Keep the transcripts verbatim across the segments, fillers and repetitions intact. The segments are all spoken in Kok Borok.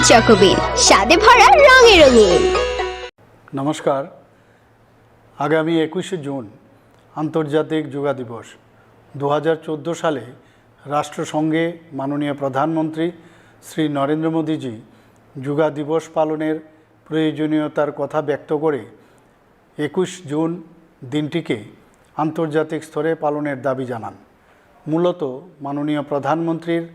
চকোবিন, স্বাদে ভরা রঙে রঙিন। নমস্কার। আগামী একুশে জুন আন্তর্জাতিক যোগা দিবস। দু হাজার চোদ্দো সালে রাষ্ট্রসংঘে মাননীয় প্রধানমন্ত্রী শ্রী নরেন্দ্র মোদীজি যোগা দিবস পালনের প্রয়োজনীয়তার কথা ব্যক্ত করে একুশ জুন দিনটিকে আন্তর্জাতিক স্তরে পালনের দাবি জানান। মূলত মাননীয় প্রধানমন্ত্রীর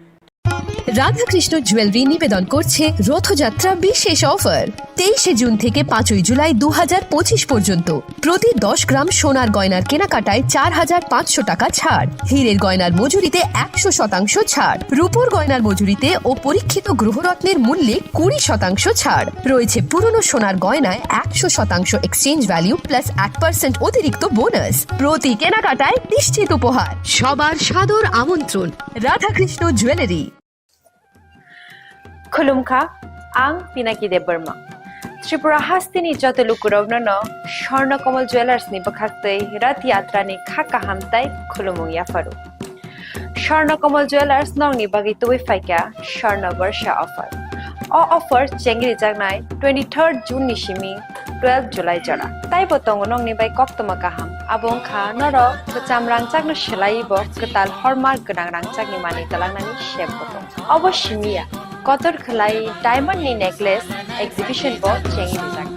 রাধাকৃষ্ণ জুয়েলারি নিবেদন করছে রথযাত্রা বিশেষ অফার। তেইশে জুন থেকে পাঁচই জুলাই দু হাজার পঁচিশ পর্যন্ত প্রতি দশ গ্রাম সোনার গয়নার কেনাকাটায় চার হাজার পাঁচশো টাকা ছাড়, হীরের গয়নার মজুরিতে একশো শতাংশ ছাড়, রূপোর গয়নার মজুরিতে ও পরীক্ষিত গ্রহরত্নের মূল্যে কুড়ি শতাংশ ছাড়। রয়েছে পুরনো সোনার গয়নায় একশো শতাংশ এক্সচেঞ্জ ভ্যালু প্লাস এক পার্সেন্ট অতিরিক্ত বোনাস। প্রতি কেনাকাটায় নিশ্চিত উপহার। সবার সাদর আমন্ত্রণ Radhakrishna jewellery. Khulumkha, ang Pinaki Debbarma. Tripura hasteni joto lukurokno no Swarna Kamal Jewellers ni bwkhaktwi Rath Yatra ni kha kaham tai khulumung yapharu. Swarna Kamal Jewellers nokni bagwi tubui phaikha Swarna Barsha offer. O offer chengrijaknai twenty-third June ni simi twelve July jora. Taibo tongo nokni bai koktwma kaham. Abo wngkha norok kwcham rangchakno swlaiwi bo kwtal hormark gwnang rangchakni manwi twlangnani sep bo tongo. Obo simi ya, kotor khwlai diamond ni necklace exhibition bo chengwi rijak.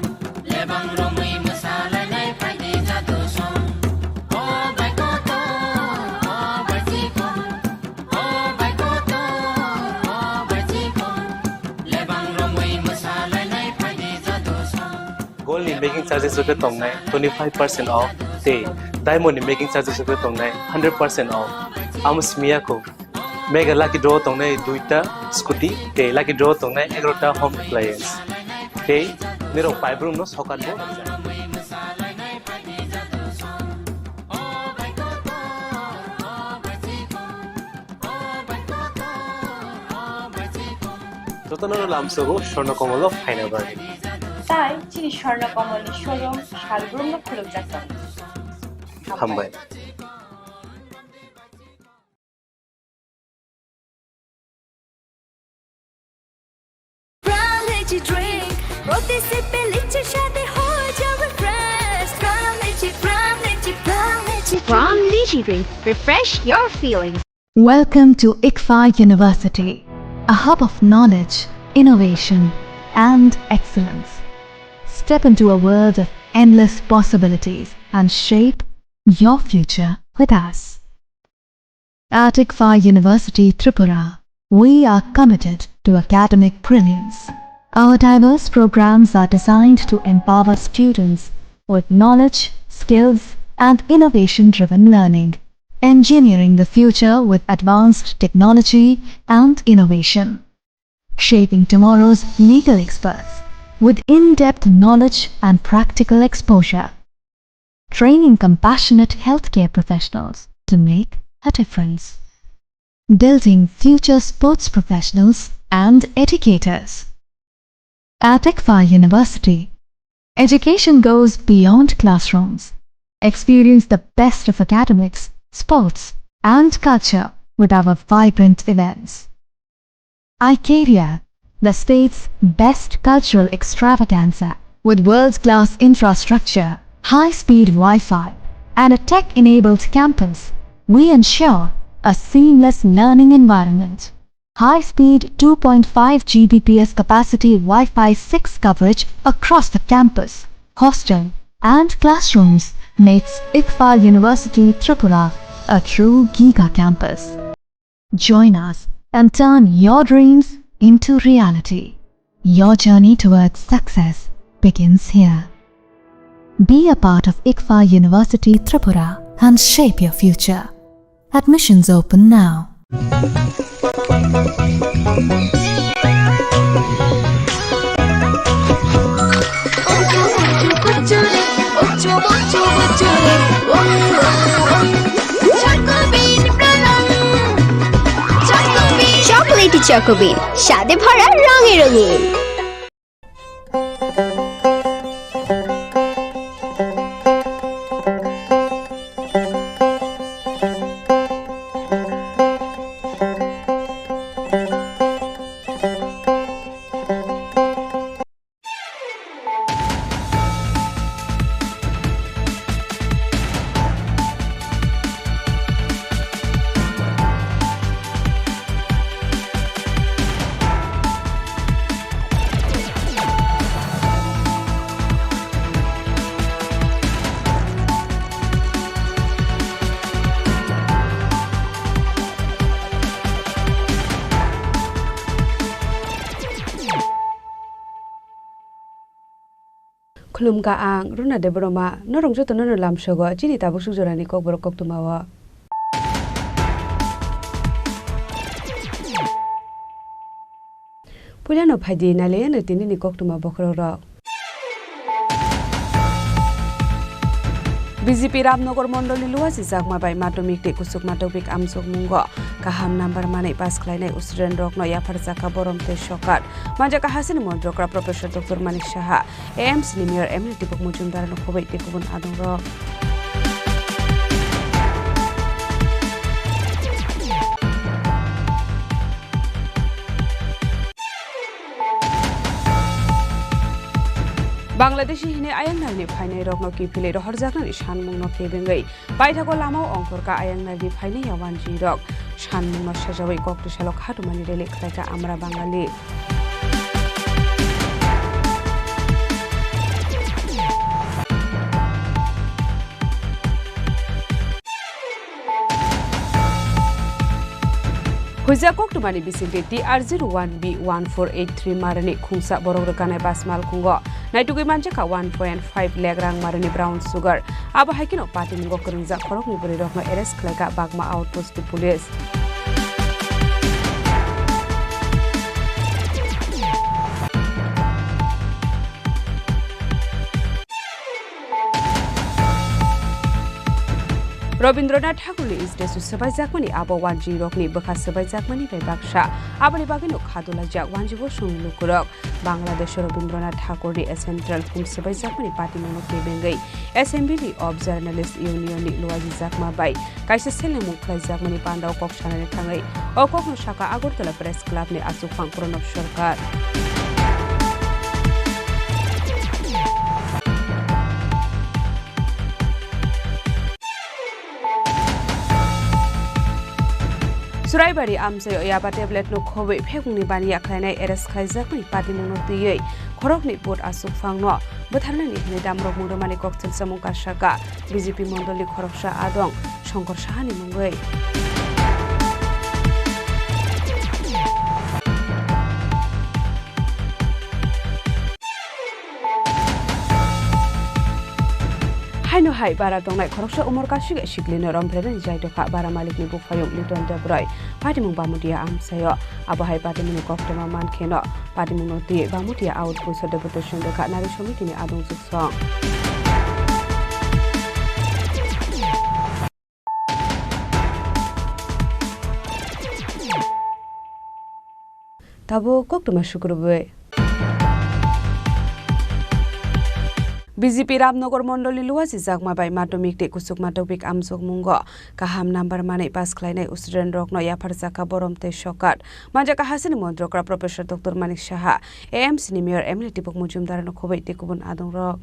Gold ni making charges rok khe tongnai twenty five percent off, tei diamond ni making charges rok khe tongnai hundred percent off. Amo simi ya kho. Mega lucky draw tongnai duita scooty, tei lucky draw tongnai egarota home appliance. Tei nirok paibrum no sokat bo. Jotono lamsogo Swarna Kamal o phaina bagwi. Tai chini Swarna Kamal ni showroom salbrum no khulukjak tongo. Hambai. Pram Lychee drink, প্রতি সিপে লিচির স্বাদে হয়ে যাবে fresh। Pram Lychee, Pram Lychee, Pram Lychee। Pram Lychee drink, refresh your feelings. Welcome to ICFAI University, a hub of knowledge, innovation, and excellence. Step into a world of endless possibilities and shape your future with us. At ICFAI University Tripura, we are committed to academic brilliance. Our diverse programs are designed to empower students with knowledge, skills, and innovation-driven learning, engineering the future with advanced technology and innovation, shaping tomorrow's legal experts with in-depth knowledge and practical exposure, training compassionate healthcare professionals to make a difference, building future sports professionals and educators. At ICFAI University, education goes beyond classrooms. Experience the best of academics, sports, and culture with our vibrant events. iCaria, the state's best cultural extravaganza, with world-class infrastructure, high-speed Wi-Fi, and a tech-enabled campus, we ensure a seamless learning environment. High-speed two point five G B P S capacity Wi-Fi six coverage across the campus, hostel, and classrooms makes ICFAI University Tripura a true giga campus. Join us and turn your dreams into reality. Your journey towards success begins here. Be a part of ICFAI University Tripura and shape your future. Admissions open now. Chocolatey Choco Bean, স্বাদে ভরা রঙে রঙিন। Khulumkha ang Runa Debbarma, norok jotono no lamsogo chini tabuk suk jorani kokborok koktwmao. Puilano phaidi nailaiano tinini koktwma bokhorokrok. B J P Ramnagar mondolni Luaji Chakma bai madhyamik tei kuchukma tobik amjokmungo kaham number manwi pass khlainai student rokno yapharjakha borom tei sokat. Manjakha hasini montri okra Professor Doctor Manik Saha, A M C ni Mayor M L A Deepak Majumdar no khoboi tei kubun adongrok. Bangladeshi hwnwi ayang narini phainairokno kiphilwi rohorjaknani sanmungno kebengwi paithago lamao ongkhorkha ayang narini phainaiya wanjwirok. Sanmungno sejawi koktwsalo khatumani rally khlaikha Amra Bangali. Huijak koktwmani bisingtwi T R zero one B one four eight three marani khungsa borok rwkanai bus malkhungo naitugwi manjakha one point five lakh rang marani brown sugar. Abo hai kheno patimungo kwrwngjak khoroknwi bwrwirokno arrest khlaikha Bagma Outpost ni police. Rabindranath Thakurni statue swbaijakmani abo wanjwirokni bwkha swbaijakmani bai baksa. Aboni bagwino khadulaijak wanjwi bosongni lukurok. Bangladesho Rabindranath Thakurni central home swbaijakmani patimungno kebengwi Assembly of Journalist Union ni Luaji Chakma bai kaisa selengmung khlaijakmani pandao kok sanani thangwi o kokno sakha Agartala Press Club ni achukphang Pranab Sarkar. Suraibari amchaio yaba tablet no khobwi phekmungni bani yakhlainai arrest khlaijakmani patimungno twiwi khoroknwi vote achukphangno bwtharnani hwnwi damrok mungdwmani kokthel chamung kasaka B J P mondolni khoroksa adong Shankar Sahani mungwi. Haino hai bara tongnai khoroksa umor kasik siklino romphrenani jai dokha bara malikni buphayung Liton Debroy patimung Bamudia amchaio. Abo hai patimungni koktwma mankheno patimungno twi Bamudia outpost o deputation rwkha nari somitini adong chuksong. Tabuk koktwma sukrubwi. B J P Ramnagar mondolni Luaji Chakma bai madhyamik tei kuchukma tobik amjokmungo kaham number manwi pass khlainai student rokno yapharjakha borom tei sokat. Manjakha hasini montri okra Professor Doctor Manik Saha, A M C ni Mayor M L A Deepak Majumdar no khoboi tei kubun adongrok.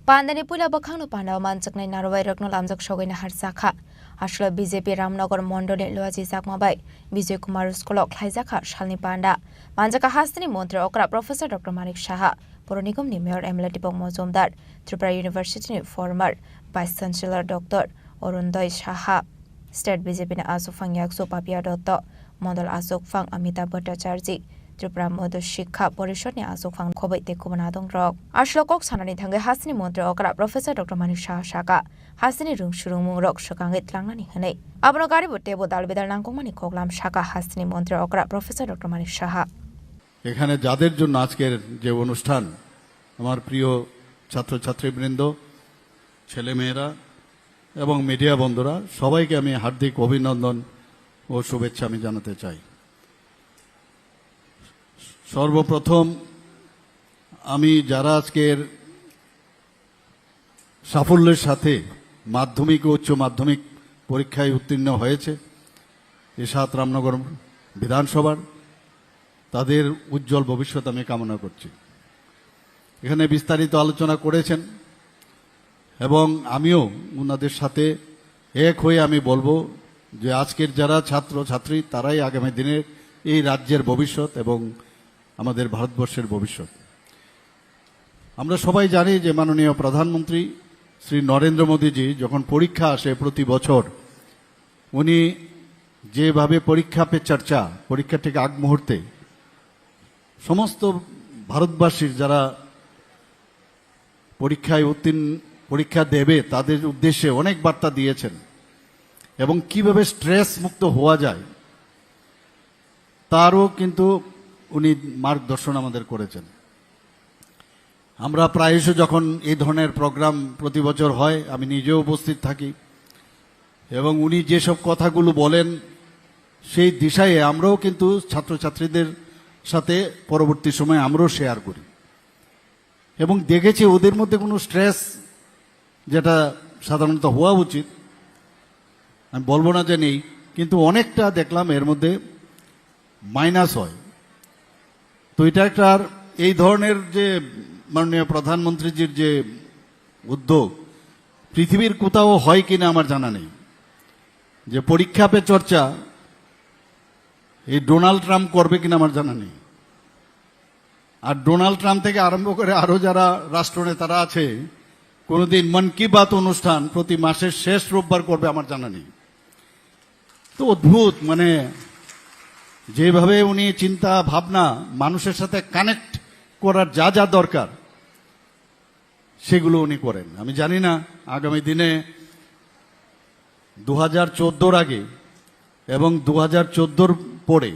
Pandani puila bwkhakno pandao manjaknai narwai rokno lamjak sogwi naharjakha. Aswk B J P Ramnagar mondolni Luaji Chakma bai Bijoy Kumar School o khlaijakha salni panda. Manjakha hasteni montri okra Professor Doctor Manik Saha, Puro Nigam ni Mayor M L A Deepak Majumdar, Tripura University ni former Vice Chancellor Doctor Arundoy Saha, State B J P ni achukphang yaksu Papia Dotto, Mondol achukphang Amitabh Bhattacharjee, Tripura Madhya Shikha Porishad ni achukphang khoboi tei kubun adongrok. Aswk kok sanani thangwi hasteni montri okra Professor Doctor Manik Saha saka, hasteni rwng swrwngmungrok swkangwi tlangnani hwnwi. Abono garibo teibo dal bedal nangkukmani koklam saka hasteni montri okra Professor Doctor Manik Saha. এখানে যাদের জন্য আজকের যে অনুষ্ঠান, আমার প্রিয় ছাত্রছাত্রীবৃন্দ, ছেলেমেয়েরা এবং মিডিয়া বন্ধুরা, সবাইকে আমি হার্দিক অভিনন্দন ও শুভেচ্ছা আমি জানাতে চাই। সর্বপ্রথম আমি যারা আজকের সাফল্যের সাথে মাধ্যমিক ও উচ্চ মাধ্যমিক পরীক্ষায় উত্তীর্ণ হয়েছে, এ সাত রামনগর বিধানসভার, তাদের উজ্জ্বল ভবিষ্যৎ আমি কামনা করছি। এখানে বিস্তারিত আলোচনা করেছেন এবং আমিও ওনাদের সাথে এক হয়ে আমি বলবো যে আজকের যারা ছাত্র ছাত্রী, তারাই আগামী দিনের এই রাজ্যের ভবিষ্যৎ এবং আমাদের ভারতবর্ষের ভবিষ্যৎ। আমরা সবাই জানি যে মাননীয় প্রধানমন্ত্রী শ্রী নরেন্দ্র মোদীজি যখন পরীক্ষা আসে প্রতি বছর, উনি যেভাবে পরীক্ষা পে চর্চা, পরীক্ষা ঠিক আগ মুহূর্তে সমস্ত ভারতবাসীর যারা পরীক্ষায় উত্তীর্ণ, পরীক্ষা দেবে, তাদের উদ্দেশ্যে অনেক বার্তা দিয়েছেন এবং কিভাবে স্ট্রেস মুক্ত হওয়া যায়, তারও কিন্তু উনি মার্গদর্শন আমাদের করেছেন। আমরা প্রায়শ যখন এই ধরনের প্রোগ্রাম প্রতি বছর হয়, আমি নিজেও উপস্থিত থাকি এবং উনি যেসব কথাগুলো বলেন, সেই দিশায় আমরাও কিন্তু ছাত্রছাত্রীদের সাথে পরবর্তী সময় আমরাও শেয়ার করি এবং দেখেছি ওদের মধ্যে কোনো স্ট্রেস, যেটা সাধারণত হওয়া উচিত, আমি বলবো না যে নেই, কিন্তু অনেকটা দেখলাম এর মধ্যে মাইনাস হয়। তো এটা একটা, আর এই ধরনের যে মাননীয় প্রধানমন্ত্রীজির যে উদ্যোগ, পৃথিবীর কোথাও হয় কিনা আমার জানা নেই, যে পরীক্ষা পে চর্চা এই ডোনাল্ড ট্রাম্প করবে কিনা আমার জানা নেই। আর ডোনাল্ড ট্রাম্প থেকে আরম্ভ করে আরো যারা রাষ্ট্রনেতারা আছে, কোনোদিন মন কি বাত অনুষ্ঠান প্রতি মাসের শেষ রোববার করবে আমার জানা নেই। তো অদ্ভুত, মানে, যেভাবে উনি চিন্তা ভাবনা, মানুষের সাথে কানেক্ট করার যা যা দরকার, সেগুলো উনি করেন। আমি জানি না আগামী দিনে দু হাজার চোদ্দোর আগে এবং দু হাজার চোদ্দোর পরে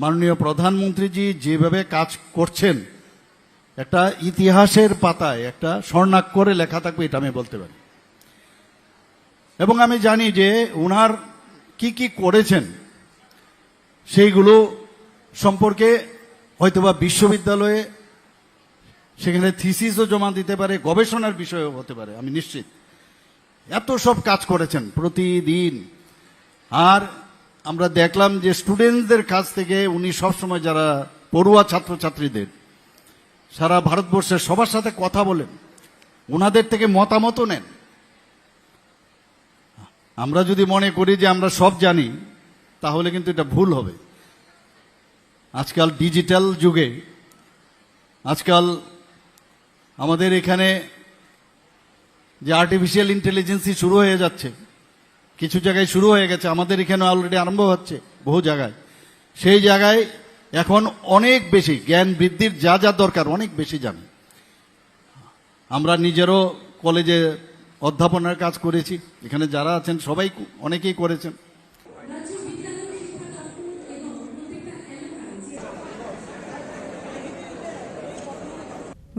মাননীয় প্রধানমন্ত্রীজি যেভাবে কাজ করছেন, একটা ইতিহাসের পাতায় একটা স্বর্ণাক্ষরে লেখা থাকবে, এটা আমি বলতে পারি। এবং আমি জানি যে ওনার কি কি করেছেন, সেইগুলো সম্পর্কে হয়তোবা বিশ্ববিদ্যালয়ে সেখানে থিসিসও জমা দিতে পারে, গবেষণার বিষয়ও হতে পারে, আমি নিশ্চিত। এত সব কাজ করেছেন প্রতিদিন। আর আমরা দেখলাম যে স্টুডেন্টসদের কাছ থেকে উনি সবসময়, যারা পড়ুয়া ছাত্রছাত্রীদের, সারা ভারতবর্ষের সবার সাথে কথা বলেন, ওনাদের থেকে মতামতও নেন। আমরা যদি মনে করি যে আমরা সব জানি, তাহলে কিন্তু এটা ভুল হবে। আজকাল ডিজিটাল যুগে, আজকাল আমাদের এখানে যে আর্টিফিশিয়াল ইন্টেলিজেন্সই শুরু হয়ে যাচ্ছে, কিছু জায়গায় শুরু হয়ে গেছে, আমাদের এখানে অলরেডি আরম্ভ হচ্ছে বহু জায়গায়। সেই জায়গায় এখন অনেক বেশি জ্ঞান বৃদ্ধির যা যা দরকার, অনেক বেশি জানি। আমরা নিজেরও কলেজে অধ্যাপনার কাজ করেছি, এখানে যারা আছেন সবাই কু-, অনেকেই করেছেন।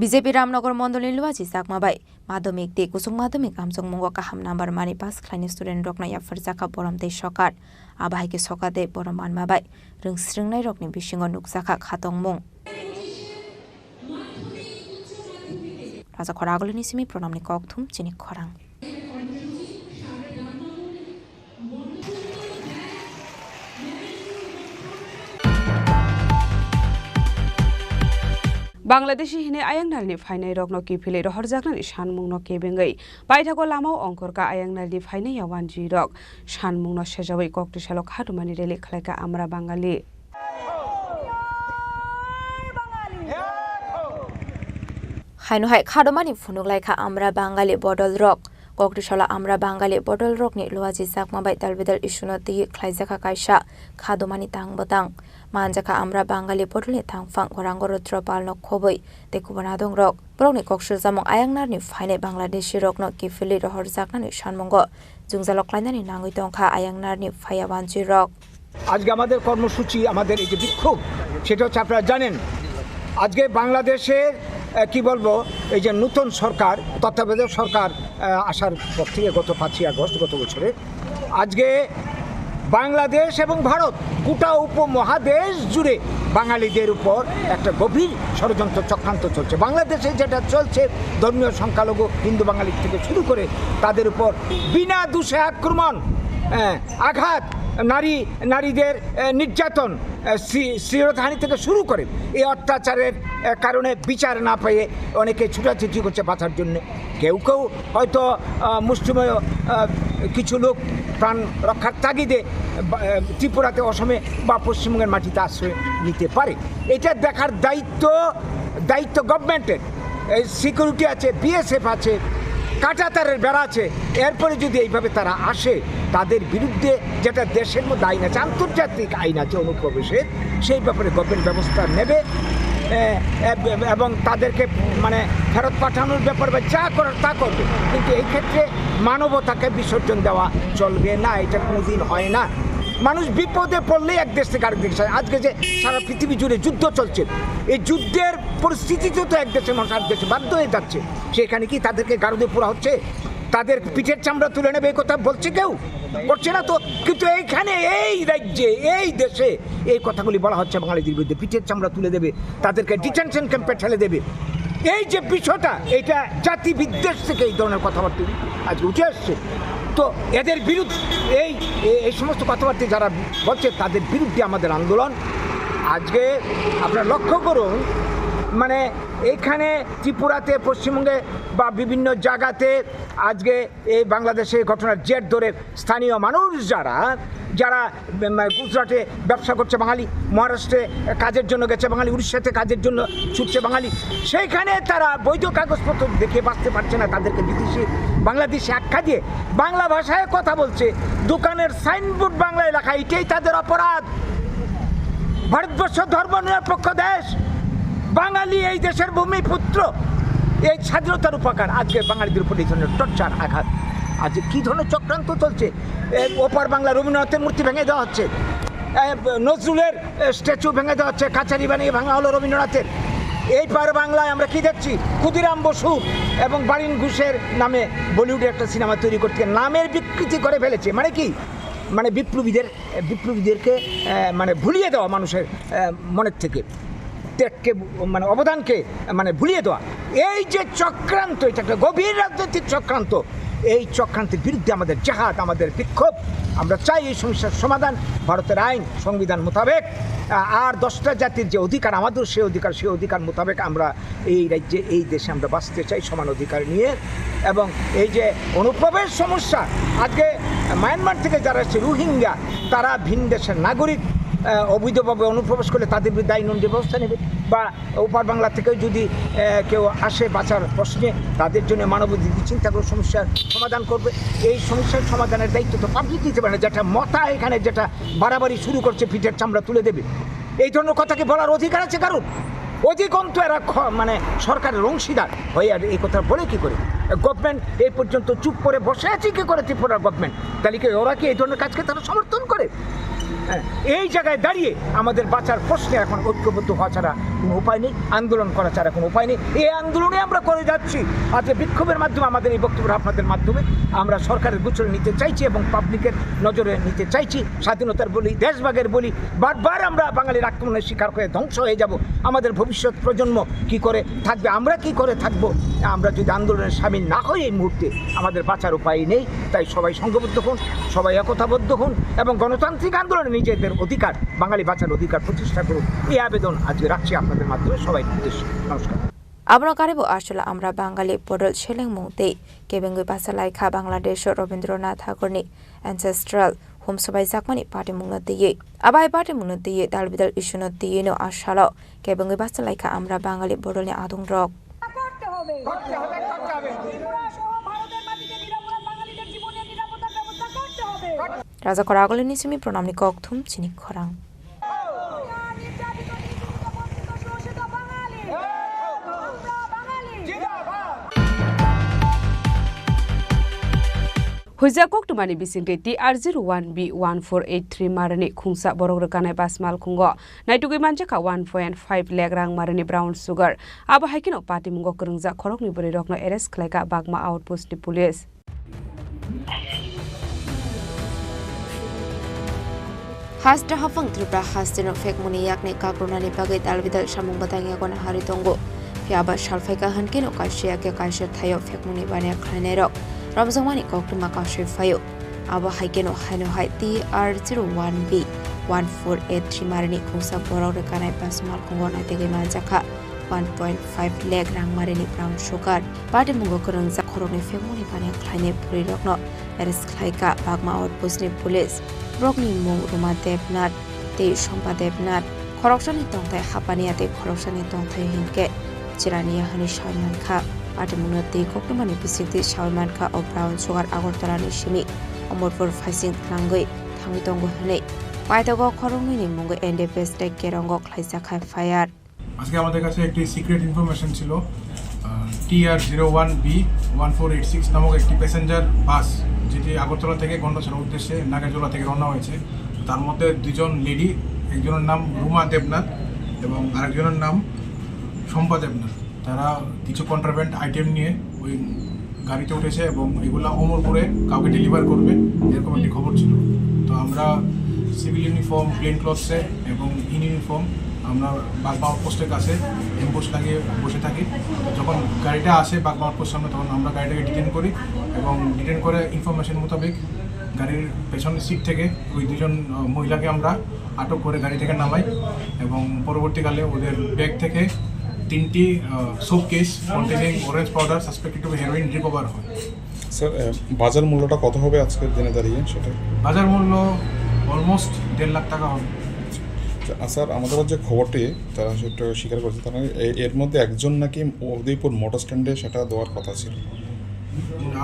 B J P Ramnagar Mondolni Luaji Chakma bai Madhyamik tei Kuchuk Madhyamik amchokmungo kaham number mani pass khlainai student rokno yapharjakha borom tei sokar. Abo hai khe sokar tei borom manma bai rwngsrwngnairokni bisingo nukjakha khatongmung. Raja Khoragulini simi Pranamni kokthum chini khorang. Bangladeshi hwnwi ayang narini phainairokno kiphilwi rohorjaknani sanmungno kebengwi paithago lamao ongkhorkha ayang narini phainai yawanjwirok. Sanmungno sejawi koktisalo khatumani rally khlaikha Amra Bangali. Haino hai khadomani phunuk laikha Amra Bangali bodol rok. Koktisalo Amra Bangali bodol rokni luaji jakma bai dalbidal issue no twi khlaijakha kaisa khadomani tang bwtang. Manjakha Amra Bangali bodolni tangphang Gorang Rudra Palno khobwi tei kubun adong rok. Borokni kok sujamung ayang narni phainai Bangladeshi rokno kiphilwi rohor jaknani sanmungo jwngjalo klainani nangwi tongkha ayang narni phaiya wanjwi rok. আজকে আমাদের কর্মসূচি, আমাদের এই যে বিক্ষোভ, সেটা হচ্ছে আপনারা জানেন, আজকে বাংলাদেশের আহ, কি বলবো, এই যে নতুন সরকার, তত্ত্বাবধায়ক সরকার আহ, আসার পর থেকে গত পাঁচই আগস্ট গত বছরে আজকে বাংলাদেশ এবং ভারত গোটা উপমহাদেশ জুড়ে বাঙালিদের উপর একটা গভীর ষড়যন্ত্র চক্রান্ত চলছে। বাংলাদেশে যেটা চলছে, ধর্মীয় সংখ্যালঘু হিন্দু বাঙালি থেকে শুরু করে তাদের উপর বিনা দোষে আক্রমণ, আহ, আঘাত, নারী, নারীদের, এ, নির্যাতন, এ, শ্লী-, শ্লীলতাহানি থেকে শুরু করে এই অত্যাচারের, এ, কারণে বিচার না পেয়ে অনেকে ছুটাছুটি করছে বাঁচার জন্য। কেউ কেউ হয়তো, আহ, মুষ্টিমেয়, আহ, কিছু লোক প্রাণ রক্ষার তাগিদে বা, আহ, ত্রিপুরাতে, অসমে বা পশ্চিমবঙ্গের মাটিতে আশ্রয় নিতে পারে। এটা দেখার দায়িত্ব, দায়িত্ব গভর্নমেন্টের। এই সিকিউরিটি আছে, বিএসএফ আছে, কাঁটাতারের বেড়া আছে। এরপরে যদি এইভাবে তারা আসে, তাদের বিরুদ্ধে যেটা দেশের মধ্যে আইন আছে, আন্তর্জাতিক আইন আছে অনুপ্রবেশের, সেই ব্যাপারে গভর্নমেন্ট ব্যবস্থা নেবে, এ, এব-, এবং তাদেরকে মানে ফেরত পাঠানোর ব্যাপারে বা যা করার তা করবে। কিন্তু এই ক্ষেত্রে মানবতাকে বিসর্জন দেওয়া চলবে না, এটা কোনোদিন হয় না। মানুষ বিপদে পড়লেই এক দেশ থেকে আরেক দেশে যায়। আজকে যে সারা পৃথিবী জুড়ে যুদ্ধ চলছে, এই যুদ্ধের পরিস্থিতিতে তো এক দেশের মানুষ আরেক দেশে বাধ্য হয়ে যাচ্ছে। সেখানে কি তাদেরকে গারদে পোড়া হচ্ছে, তাদের পিঠের চামড়া তুলে নেবে, এই কথা বলছে কেউ? করছে না তো। কিন্তু এইখানে, এই রাজ্যে, এই দেশে এই কথাগুলি বলা হচ্ছে বাঙালিদের বিরুদ্ধে, পিঠের চামড়া তুলে দেবে, তাদেরকে ডিটেনশন ক্যাম্পে ঠেলে দেবে। এই যে বিষয়টা, এটা জাতি বিদ্বেষ থেকে এই ধরনের কথাবার্তা আজকে উঠে আসছে। তো এদের বিরুদ্ধে, এই, এই, এই সমস্ত কথাবার্তা যারা বলছে, তাদের বিরুদ্ধে আমাদের আন্দোলন। আজকে আপনারা লক্ষ্য করুন, মানে, এখানে ত্রিপুরাতে, পশ্চিমবঙ্গে বা বিভিন্ন জায়গাতে আজকে এই বাংলাদেশে ঘটনার জের ধরে স্থানীয় মানুষ যারা, যারা, উম, গুজরাটে ব্যবসা করছে বাঙালি, মহারাষ্ট্রে কাজের জন্য গেছে বাঙালি, উড়িষ্যাতে কাজের জন্য ছুটছে বাঙালি, সেইখানে তারা বৈধ কাগজপত্র দেখে বাঁচতে পারছে না, তাদেরকে বিদেশি, বাংলাদেশি আখ্যা দিয়ে বাংলা ভাষায় কথা বলছে, দোকানের সাইনবোর্ড বাংলায় লেখা, এটাই তাদের অপরাধ। ভারতবর্ষ ধর্ম নিরপেক্ষ দেশ, বাঙালি এই দেশের ভূমিপুত্র, এই স্বাধীনতার উপকার। আজকে বাঙালিদের উপর এই ধরনের টর্চার, আঘাত, আজকে কি ধরনের চক্রান্ত চলছে? এ, ওপার বাংলা রবীন্দ্রনাথের মূর্তি ভেঙে দেওয়া হচ্ছে, এ, নজরুলের, এ, স্ট্যাচু ভেঙে দেওয়া হচ্ছে, কাছারি বানিয়ে ভাঙা হলো রবীন্দ্রনাথের। এই পার বাংলায় আমরা কি দেখছি? ক্ষুদিরাম বসু এবং বারিন ঘোষের নামে বলিউডে একটা সিনেমা তৈরি করতে নামের বিকৃতি করে ফেলেছে। মানে কি? মানে বিপ্লবীদের, বিপ্লবীদেরকে, আহ, মানে ভুলিয়ে দেওয়া মানুষের, আহ, মনের থেকে, ত্যাগকে, মানে অবদানকে, মানে ভুলিয়ে দেওয়া। এই যে চক্রান্ত, এটা একটা গভীর রাজনৈতিক চক্রান্ত। এই চক্রান্তের বিরুদ্ধে আমাদের জেহাদ, আমাদের বিক্ষোভ। আমরা চাই এই সমস্যার সমাধান ভারতের আইন, সংবিধান মোতাবেক। আ-, আর দশটা জাতির যে অধিকার, আমাদের সে অধিকার, সে অধিকার মোতাবেক আমরা এই রাজ্যে, এই দেশে আমরা বাঁচতে চাই সমান অধিকার নিয়ে। এবং এই যে অনুপ্রবেশ সমস্যা, আজকে মায়ানমার থেকে যারা এসছে রোহিঙ্গা, তারা ভিন দেশের নাগরিক, আহ, অবৈধভাবে অনুপ্রবেশ করলে তাদের বিরুদ্ধে আইন অনুযায়ী ব্যবস্থা নেবে। বা ওপার বাংলা থেকেও যদি, আহ, কেউ আসে বাঁচার প্রশ্নে, তাদের জন্য মানবাধিকার চিন্তা করে সমস্যার সমাধান করবে। এই সমস্যার সমাধানের দায়িত্ব তো পাবলিক নিতে পারে না, যেটা মতা এখানে যেটা বাড়াবাড়ি শুরু করছে, পিঠের চামড়া তুলে দেবে। এই ধরনের কথা কি বলার অধিকার আছে কারোর? অধিকন্তু এরা খ-, মানে সরকারের অংশীদার হয়ে আর এই কথা বলে কি করে? গভর্নমেন্ট এই পর্যন্ত চুপ করে বসে আছে কি করে ত্রিপুরার গভর্নমেন্ট? তাহলে কি ওরা কি এই ধরনের কাজকে তারা সমর্থন করে? হ্যাঁ, এই জায়গায় দাঁড়িয়ে আমাদের বাঁচার প্রশ্নে এখন ঐক্যবদ্ধ হওয়া ছাড়া কোনো উপায় নেই, আন্দোলন করা ছাড়া কোনো উপায় নেই। এই আন্দোলনে আমরা করে যাচ্ছি। আজকে বিক্ষোভের মাধ্যমে, আমাদের এই বক্তব্য আপনাদের মাধ্যমে আমরা সরকারের গোচরে নিতে চাইছি এবং পাবলিকের নজরে নিতে চাইছি। স্বাধীনতার বলি, দেশভাগের বলি, বারবার আমরা বাঙালির আক্রমণের শিকার হয়ে ধ্বংস হয়ে যাব। আমাদের ভবিষ্যৎ প্রজন্ম কি করে থাকবে, আমরা কি করে থাকবো? আমরা যদি আন্দোলনে সামিল না হই এই মুহূর্তে, আমাদের বাঁচার উপায় নেই। তাই সবাই সংঘবদ্ধ হন, সবাই একতাবদ্ধ হন এবং গণতান্ত্রিক আন্দোলনে নিজেদের অধিকার, বাঙালি বাঁচার অধিকার প্রতিষ্ঠা করুন। এই আবেদন আজকে রাখছি আপনাদের মাধ্যমে সবাই উদ্দেশ্যে। নমস্কার। Abono karibo aswla amra Bangali bodol selengmung tei kebengwi bachalaikha Bangladesh-o Rabindranath Thakurni ancestral home swbaijakmani patimungno twiwi. Abai patimungno twiwi dalbidal issue-no twiwino asalo kebengwi bachalaikha amra Bangali bodolni adungrok. করতে হবে। করতে হবে, করতে হবে। ত্রিপুরা সহ ভারতের মাটিতে নিরাপরাধ বাঙালিদের জীবনের নিরাপত্তার ব্যবস্থা করতে হবে। Raja Khoragulini simi pranamni kokthum chini khorang. নির্যাতিত, নিপীড়িত, বঞ্চিত, শোষিত বাঙালি। আমরা বাঙালি। Huijak koktwmani bisingtwi T R zero one B one four eight three marani khungsa borok rwkanai bus malkhungo naitugwi manjakha one point five lakh rang marani brown sugar. Abo hai kheno patimungo kwrwngjak khoroknwi bwrwirokno arrest khlaikha Bagma Outpost ni police. Haste haphang Tripura hasteno phekmungni yakni kakrunani bagwi dalbidal samung bwtang yago nahari tongo. Phiya ba salphaikha hwnkhe no kaisa yakhe kaisa thaio phekmungni baniya khlainairok romjakmani koktwma kasui phaio. Abo hai kheno haino hai T R zero one B one four eight three marini khungsa borok rwkanai bus malkhungo naitegwi manjakha one point five lakh rang marini brang sukar. Patimungo kwrwngjak khoroknwi phengmungni baniya khlainai bwrwirokno arrest khlaikha Bagma outpost ni police. Borokni mung Ruma Debnath tei Sompa Debnath. Khoroksani tongthai hapaniya tei khoroksani tongthai hinkhe chiraniya hwnwi sawi mankha. Patimungno twi koktwmani bisingtwi sawi mankha o brown sugar Agartala ni simi Omorpur phaising thlangwi thangwi tongo hwnwi. Paithago khoroknwini mungwi N D P S tei Kerongo khlaijak F I R. আজকে আমাদের কাছে একটি secret information ছিল, T R zero one B one four eight six নামক একটি প্যাসেঞ্জার বাস, যেটি আগরতলা থেকে গন্ডাছড়া উদ্দেশ্যে নাগেরজোলা থেকে রওনা হয়েছে। তার মধ্যে দুজন লেডি, একজনের নাম রুমা দেবনাথ এবং আরেকজনের নাম শম্পা দেবনাথ। তারা কিছু কন্ট্রাব্যান্ড আইটেম নিয়ে ওই গাড়িতে উঠেছে এবং এগুলা অমরপুরে কাউকে ডেলিভার করবে, এরকম একটি খবর ছিল। তো আমরা সিভিল ইউনিফর্ম, প্লেন ক্লথসে এবং ইন ইউনিফর্ম আমরা বাগমা আউটপোস্টের কাছে অ্যাম্বুশ লাগিয়ে বসে থাকি। যখন গাড়িটা আসে বাগমা আউটপোস্ট সামনে, তখন আমরা গাড়িটাকে ডিটেন করি এবং ডিটেন করে ইনফরমেশন মোতাবেক গাড়ির পেছনের সিট থেকে ওই দুজন, আহ, মহিলাকে আমরা আটক করে গাড়ি থেকে নামাই এবং পরবর্তীকালে ওদের ব্যাগ থেকে তিনটি, uh, suitcase containing orange powder suspected to be heroin recover হয়। স্যার, আহ, বাজার মূল্যটা কত হবে আজকের দিনে দাঁড়িয়ে সেটা? বাজার মূল্য অলমোস্ট দেড় লাখ টাকা হবে। আচ্ছা, স্যার, আমাদের যে খবরটি তারা সেটা স্বীকার করেছে, তারা এ-, এর মধ্যে একজন নাকি উদয়পুর মোটর স্ট্যান্ডে সেটা দেওয়ার কথা ছিল।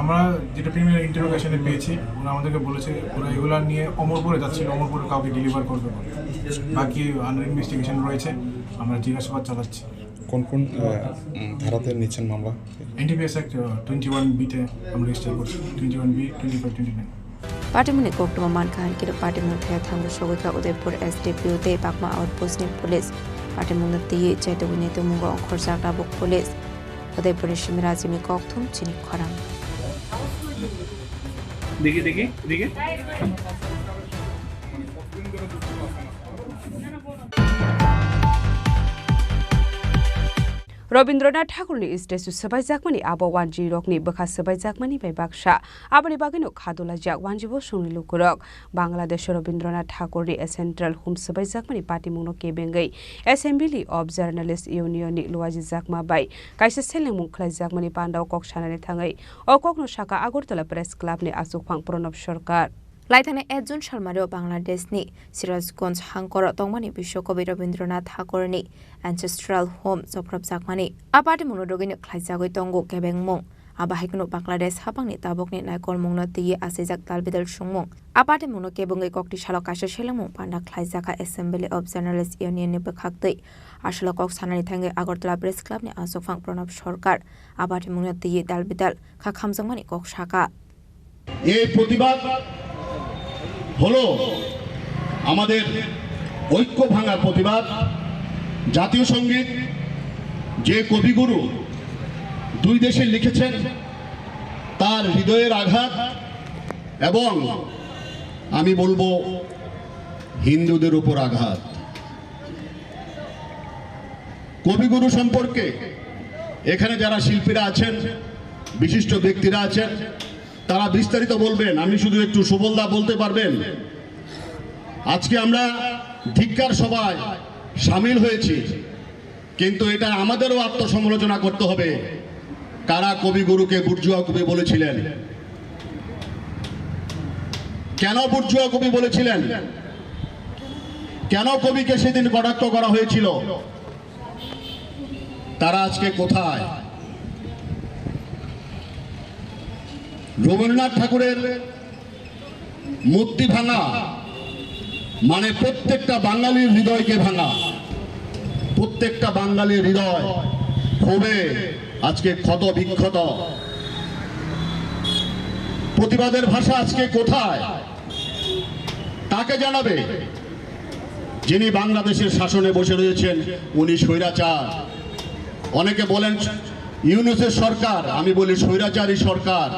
আমরা যেটা প্রিলিমিনারি ইন্টারোগেশনে পেয়েছি, ওরা আমাদেরকে বলেছে ওরা এগুলা নিয়ে অমরপুরে যাচ্ছিল, অমরপুরে কাউকে ডেলিভার করবে বলে। বাকি আন্ডার ইনভেস্টিগেশন রয়েছে, আমরা জিজ্ঞাসাবাদ চালাচ্ছি। কোন কোন, আহ, উম, ধারাতে নিচ্ছেন মামলা? এনডিপিএস অ্যাক্ট, আহ, টোয়েন্টি ওয়ান বিতে আমরা রেজিস্টার করছি, twenty one B, twenty five, twenty nine. Patimungni koktwma mankha hinkhe patimung thaya thango sogwi kha Udaipur S D P O tei Bagma outpost ni police. Patimungno twiwi chaitugwi naitukmungo ongkhorjak tabuk police. Udaipurni simi Rajini kokthum chini khorang. দেখি, দেখি, এদিকে। Rabindranath Thakurni statue swbaijakmani abo wanjwirokni bwkha swbaijakmani bai baksa. Aboni bagwino kha dolaijak wanjwi bosongni lukurok. Bangladesho Rabindranath Thakurni Central Home swbaijakmani patimungno kebengwi Assembly of Journalists Union ni luajijakma bai kaisa selengmung khlaijakmani pandao kok sanani thangwi o kokno sakha Agartala Press Club ni achukphang Pranab Sarkar. Laithani ek June salmario Bangladeshni Sirajganj hangkoro tongmani biswa kobi Rabindranath Thakurni Ancestral Home chopropjakmani. A patimungno rwgwino khlaijagwi tongo kebengmung. Abo hai kheno Bangladesh haphangni tabukni naikolmungno twiwi achaijak dalbidal songmung. A patimungno kebengwi kokti salo kaisa selengmung panda khlaijakha Assembly of Journalists Union ni bwkhaktwi. Aswk kok sanani thangwi Agartala Press Club ni achukphang Pranab Sarkar a patimungno twiwi dalbidal kha khamjakmani kok sakha. এই প্রতিবাদ হলো আমাদের ঐক্য ভাঙার প্রতিবাদ। জাতীয় সঙ্গীত যে কবিগুরু দুই দেশে লিখেছেন, তার হৃদয়ের আঘাত এবং আমি বলবো হিন্দুদের উপর আঘাত। কবিগুরু সম্পর্কে এখানে যারা শিল্পীরা আছেন, বিশিষ্ট ব্যক্তিরা আছেন, তারা বিস্তারিত বলবেন। আমি শুধু একটু সুবলদা বলতে পারবেন। আজকে আমরা ধিক্কার সভায় সামিল হয়েছি, কিন্তু এটা আমাদেরও আত্মসমালোচনা করতে হবে। কারা কবিগুরুকে বুর্জুয়া কবি বলেছিলেন? কেন বুর্জুয়া কবি বলেছিলেন? কেন কবিকে সেদিন কটাক্ষ করা হয়েছিল? তারা আজকে কোথায়? রবীন্দ্রনাথ ঠাকুরের মূর্তি ভাঙা মানে প্রত্যেকটা বাঙালির হৃদয়কে ভাঙা, প্রত্যেকটা বাঙালির হৃদয় ক্ষোভে আজকে ক্ষত বিক্ষত। প্রতিবাদের ভাষা আজকে কোথায়? কাকে জানাবে? যিনি বাংলাদেশের শাসনে বসে রয়েছেন, উনি স্বৈরাচার। অনেকে বলেন ইউনূসের সরকার, আমি বলি স্বৈরাচারী সরকার।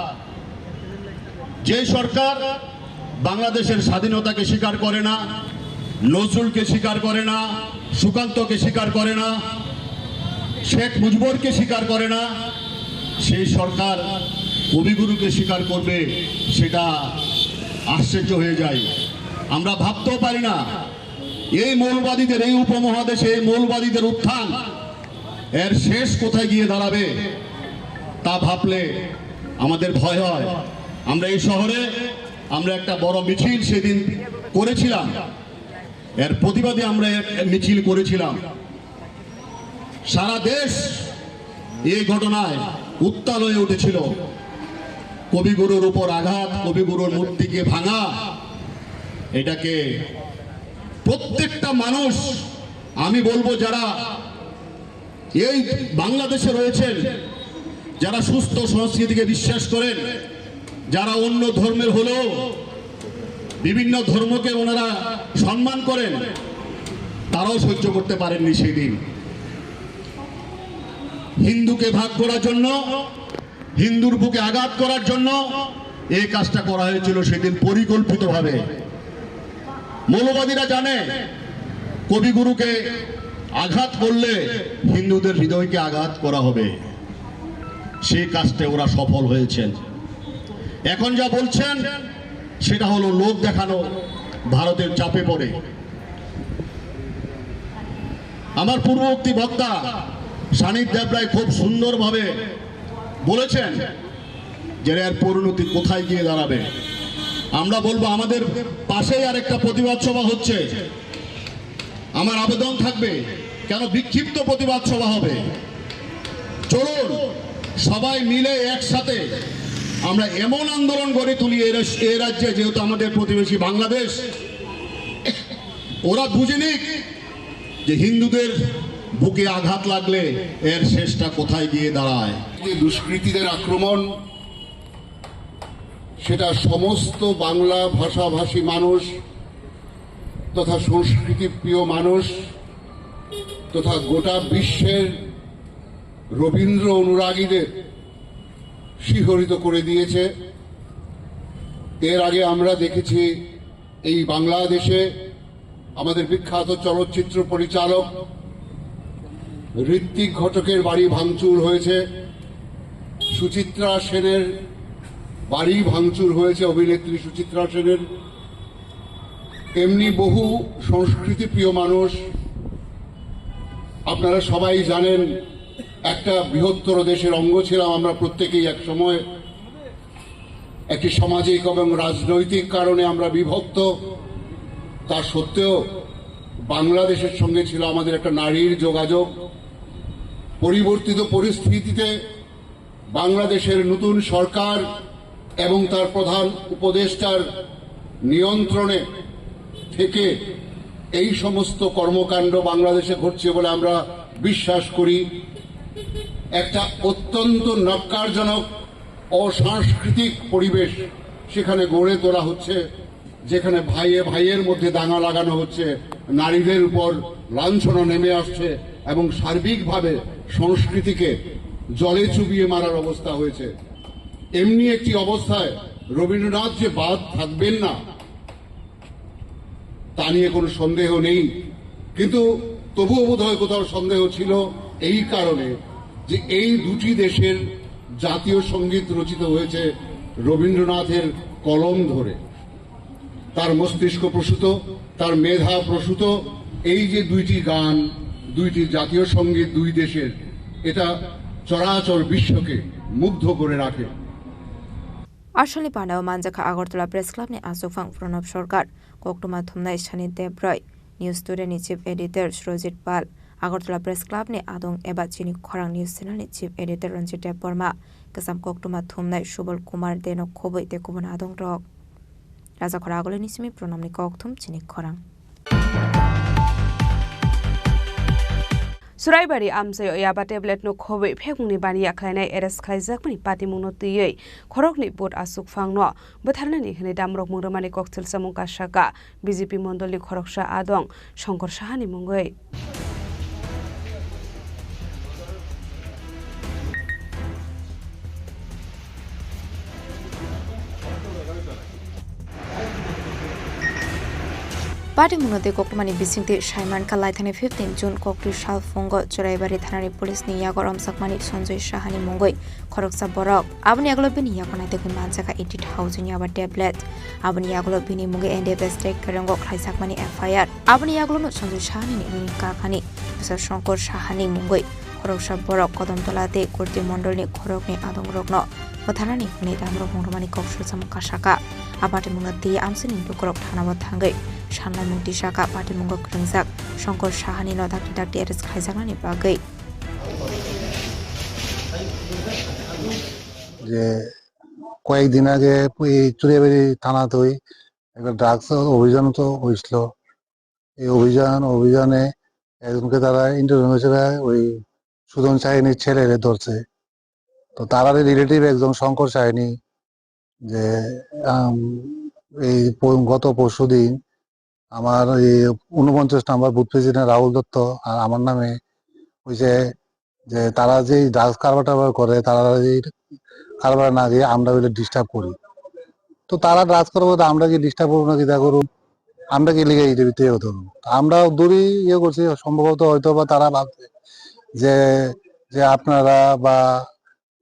যে সরকার বাংলাদেশের স্বাধীনতাকে স্বীকার করে না, নজরুলকে স্বীকার করে না, সুকান্তকে স্বীকার করে না, শেখ মুজিবুরকে স্বীকার করে না, সেই সরকার কবিগুরুকে স্বীকার করবে, সেটা আশ্চর্য হয়ে যাই। আমরা ভাবতেও পারি না এই মৌলবাদীদের, এই উপমহাদেশে এই মৌলবাদীদের উত্থান, এর শেষ কোথায় গিয়ে দাঁড়াবে, তা ভাবলে আমাদের ভয় হয়। আমরা এই শহরে আমরা একটা বড় মিছিল সেদিন করেছিলাম, এর প্রতিবাদে আমরা এক মিছিল করেছিলাম। সারা দেশ এই ঘটনায় উত্তাল হয়ে উঠেছিল। কবিগুরুর উপর আঘাত, কবিগুরুর মূর্তিকে ভাঙা, এটাকে প্রত্যেকটা মানুষ, আমি বলবো, যারা এই বাংলাদেশে রয়েছেন, যারা সুস্থ সংস্কৃতিকে বিশ্বাস করেন, যারা অন্য ধর্মের হলেও বিভিন্ন ধর্মকে ওনারা সম্মান করেন, তারাও সহ্য করতে পারেননি সেই দিন। হিন্দুকে ভাগ করার জন্য, হিন্দুর বুকে আঘাত করার জন্য এই কাজটা করা হয়েছিল সেদিন পরিকল্পিতভাবে। মৌলবাদীরা জানে কবিগুরুকে আঘাত করলে হিন্দুদের হৃদয়কে আঘাত করা হবে, সেই কাজটা ওরা সফল হয়েছেন। এখন যা বলছেন সেটা হলো লোক দেখানো, ভারতের চাপে পড়ে। আমার পূর্ববর্তী বক্তা সানিত দেবরায় খুব সুন্দরভাবে বলেছেন যে এর পরিণতি কোথায় গিয়ে দাঁড়াবে। আমরা বলবো, আমাদের পাশেই আর একটা প্রতিবাদ সভা হচ্ছে, আমার আবেদন থাকবে, কেন বিক্ষিপ্ত প্রতিবাদ সভা হবে? চলুন, সবাই মিলে একসাথে আমরা এমন আন্দোলন গড়ে তুলি এই রাজ-, এই রাজ্যে, যেহেতু আমাদের প্রতিবেশী বাংলাদেশ, ওরা বুঝে নিক যে হিন্দুদের বুকে আঘাত লাগলে এর শেষটা কোথায় গিয়ে দাঁড়ায়। যে দুষ্কৃতীদের আক্রমণ, সেটা সমস্ত বাংলা ভাষাভাষী মানুষ তথা সংস্কৃতি প্রিয় মানুষ তথা গোটা বিশ্বের রবীন্দ্র অনুরাগীদের শিহরিত করে দিয়েছে। এর আগে আমরা দেখেছি এই বাংলাদেশে আমাদের বিখ্যাত চলচ্চিত্র পরিচালক ঋত্বিক ঘটকের বাড়ি ভাঙচুর হয়েছে, সুচিত্রা সেনের বাড়ি ভাঙচুর হয়েছে, অভিনেত্রী সুচিত্রা সেনের। এমনি বহু সংস্কৃতিপ্রিয় মানুষ, আপনারা সবাই জানেন, একটা বৃহত্তর দেশের অঙ্গ ছিলাম আমরা প্রত্যেকেই এক সময়। একটি সামাজিক এবং রাজনৈতিক কারণে আমরা বিভক্ত, তা সত্ত্বেও বাংলাদেশের সঙ্গে ছিল আমাদের একটা নাড়ির যোগাযোগ। পরিবর্তিত পরিস্থিতিতে বাংলাদেশের নতুন সরকার এবং তার প্রধান উপদেষ্টার নিয়ন্ত্রণে থেকে এই সমস্ত কর্মকাণ্ড বাংলাদেশে ঘটছে বলে আমরা বিশ্বাস করি। একটা অত্যন্ত ন্যক্কারজনক অসাংস্কৃতিক পরিবেশ সেখানে গড়ে তোলা হচ্ছে, যেখানে ভাইয়ে ভাইয়ের মধ্যে দাঙ্গা লাগানো হচ্ছে, নারীদের উপর লাঞ্ছনা নেমে আসছে এবং সার্বিকভাবে সংস্কৃতিকে জলে চুবিয়ে মারার অবস্থা হয়েছে। এমনি একটি অবস্থায় রবীন্দ্রনাথ যে বাদ থাকবেন না, তা নিয়ে কোনো সন্দেহ নেই, কিন্তু তবুও বোধহয় কোথাও সন্দেহ ছিল এই কারণে যে এই দুটি দেশের জাতীয় সঙ্গীত রচিত হয়েছে রবীন্দ্রনাথের কলম ধরে। তার মস্তিষ্ক প্রসূত, তার মেধা প্রসূত এই যে দুইটি গান, দুইটি জাতীয় সঙ্গীত দুই দেশের, এটা চরাচর বিশ্বকে মুগ্ধ করে রাখে। Asalni panao manjakha Agartala Press Club ni aswkphang Pranab Sarkar, koktwma thumnai Sani Debrai, News Today ni Chief Editor Surojit Pal, Agartala Press Club ni adong eba Chini Khorang News Channel ni Chief Editor Ranjit Debbarma, kwcham koktwma thumnai Subal Kumar Deno khobwi tei kubun adong rok. Rajakhor Agulini simi Pranab ni kokthum Chini Khorang. Suraibari amchaio yaba tablet no khobwi phekmungni baniya khlainai arrest khlaijakmani patimungno twiwi khoroknwi vote aswkphangno bwtharnani hwnwi damrokmung rwmani kokthil chamung kasaka B J P mondolni khoroksa adong Shankar Sahani mungwi. Patimungno tei koktwmani bisingtwi saimankha, laithani fifteen June koktwi salphungo Churaibari thanani police ni yago romsakmani Sanjoy Sahani mungwi khoroksa borok. Aboni yagulo bini yago naitugwi manjakha eighty thousand yaba tablet. Aboni yagulo bini mungwi N D F S State Kerongo khlaijakmani F I R. Aboni yagulono Sanjoy Sahani ni bini kakani bwsa Shankar Sahani mungwi khoroksa borok Kodamtola tei Kurti mondolni khoroknwi adongrokno bwtharnani hwnwi damrok mungramani kok sujamung kasaka. A patimungno twi amchaini lukurok thanao thangwi sanlaimung tisaka, patimungo kwrwngjak Shankar Sahani no dakti dakti arrest khaijaknani bagwi. যে কয়েকদিন আগে এই চুরিয়াবাড়ি থানাতে ওই একটা ড্রাগস অভিযান তো হয়েছিল। এই অভিযান অভিযানে একজনকে তারা ইন্টারভিউ হিসেবে ওই সুজন শাহিনীর ছেলেরে ধরছে। তো তারারই রিলেটিভ একজন শঙ্কর শাহিনী যে আম, এই প- গত পরশু দিন আমার এই ঊনপঞ্চাশ নাম্বার বুথ প্রেসিডেন্ট রাহুল দত্ত আর আমার নামে ওই যে যে তারা যে ড্রাগস কারবার টারবার করে, তারা যে কারবার না গিয়ে আমরা হইলে ডিস্টার্ব করি। তো তারা ড্রাগস করবো, তো আমরা কি ডিস্টার্ব করবো না, কিতা করবো? আমরা কি লিগে এটা ভিতরে হতো? আমরা দূরই ইয়ে করছি, সম্ভবত হয়তো বা তারা ভাবছে যে যে আপনারা বা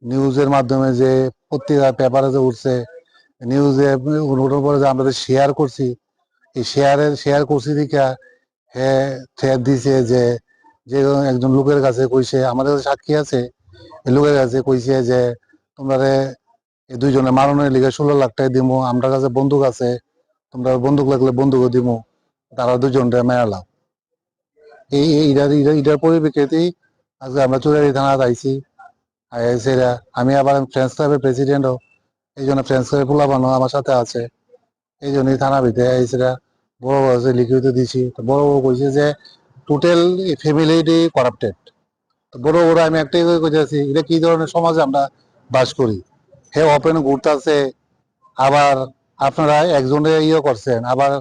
নিউজের মাধ্যমে যে পত্রিকা পেপারে যে উঠছে, নিউজে উঠার পরে যে আমরা যে শেয়ার করছি, এই শেয়ারের শেয়ার করছি দেখা হে থ্রেট দিছে যে যে একজন লোকের কাছে কইছে, আমাদের কাছে সাক্ষী আছে, এই লোকের কাছে কইছে যে তোমরা এই দুইজনে মারণের লিগে ষোলো লাখ টাকা দিমু, আমরা কাছে বন্দুক আছে, তোমরা বন্দুক লাগলে বন্দুকও দিমু, তারা দুইজনরে মারা লাও। এই এই ইটার ইটার ইটার পরিপ্রেক্ষিতে আজকে আমরা চুরাইবাড়ি থানাত আইছি। আইসেরা আমি আবার ফ্রেন্ডস ক্লাবের প্রেসিডেন্টও, এই জন্য ফ্রেন্ডস ক্লাবের পোলাপানও আমার সাথে আছে। এই জন্যই থানা ভিতরে আইসেরা বড় বড় কাছে লিখিত দিছি। তো বড় বড় কইছে যে টোটাল ফ্যামিলিটি করাপ্টেড। তো বড় বড় আমি একটাই করে কইতেছি, এটা কি ধরনের সমাজে আমরা বাস করি? হে ওপেন ঘুরতেছে, আবার আপনারা একজনে ইয়ে করছেন, আবার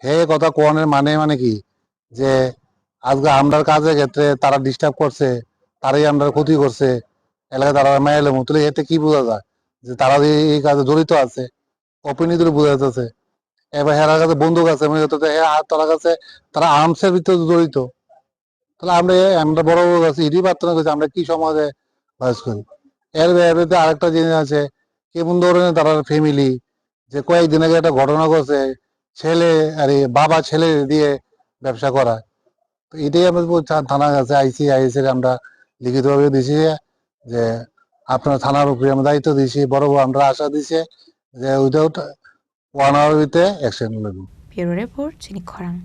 হে কথা কোয়ানের মানে মানে কি যে আজকে আমরার কাজের ক্ষেত্রে তারা ডিস্টার্ব করছে, তারাই আমরার ক্ষতি করছে, এলাকা তারা মাইলে মুতলে এতে কি বোঝা যায় যে তারা যে এই কাজে জড়িত আছে? ওপেনলি তো বোঝা যাচ্ছে। এবার হেরার কাছে বন্দুক আছে, মানে তো হে আর তার কাছে তারা আর্মসের ভিতরে জড়িত। তাহলে আমরা এ- আমরা বড় বড় কাছে ইডি প্রার্থনা করছি, আমরা কি সমাজে বাস করি? এর বাইরে তো আরেকটা জিনিস আছে, কেমন ধরনের তারা ফ্যামিলি, যে কয়েকদিন আগে একটা ঘটনা ঘটছে, ছেলে আরে বাবা ছেলে দিয়ে ব্যবসা করা। তো এটাই আমরা বলছি, থা- থানার কাছে আইসি আইএসএর আমরা লিখিতভাবে দিছি যে আপনার থানার উপরে আমরা দায়িত্ব দিছি, বড় বড় আমরা আশা দিছে যে উইদাউট ওয়ান আওয়ার ভিতরে অ্যাকশন নেব। Bureau Report, Chini Khorang.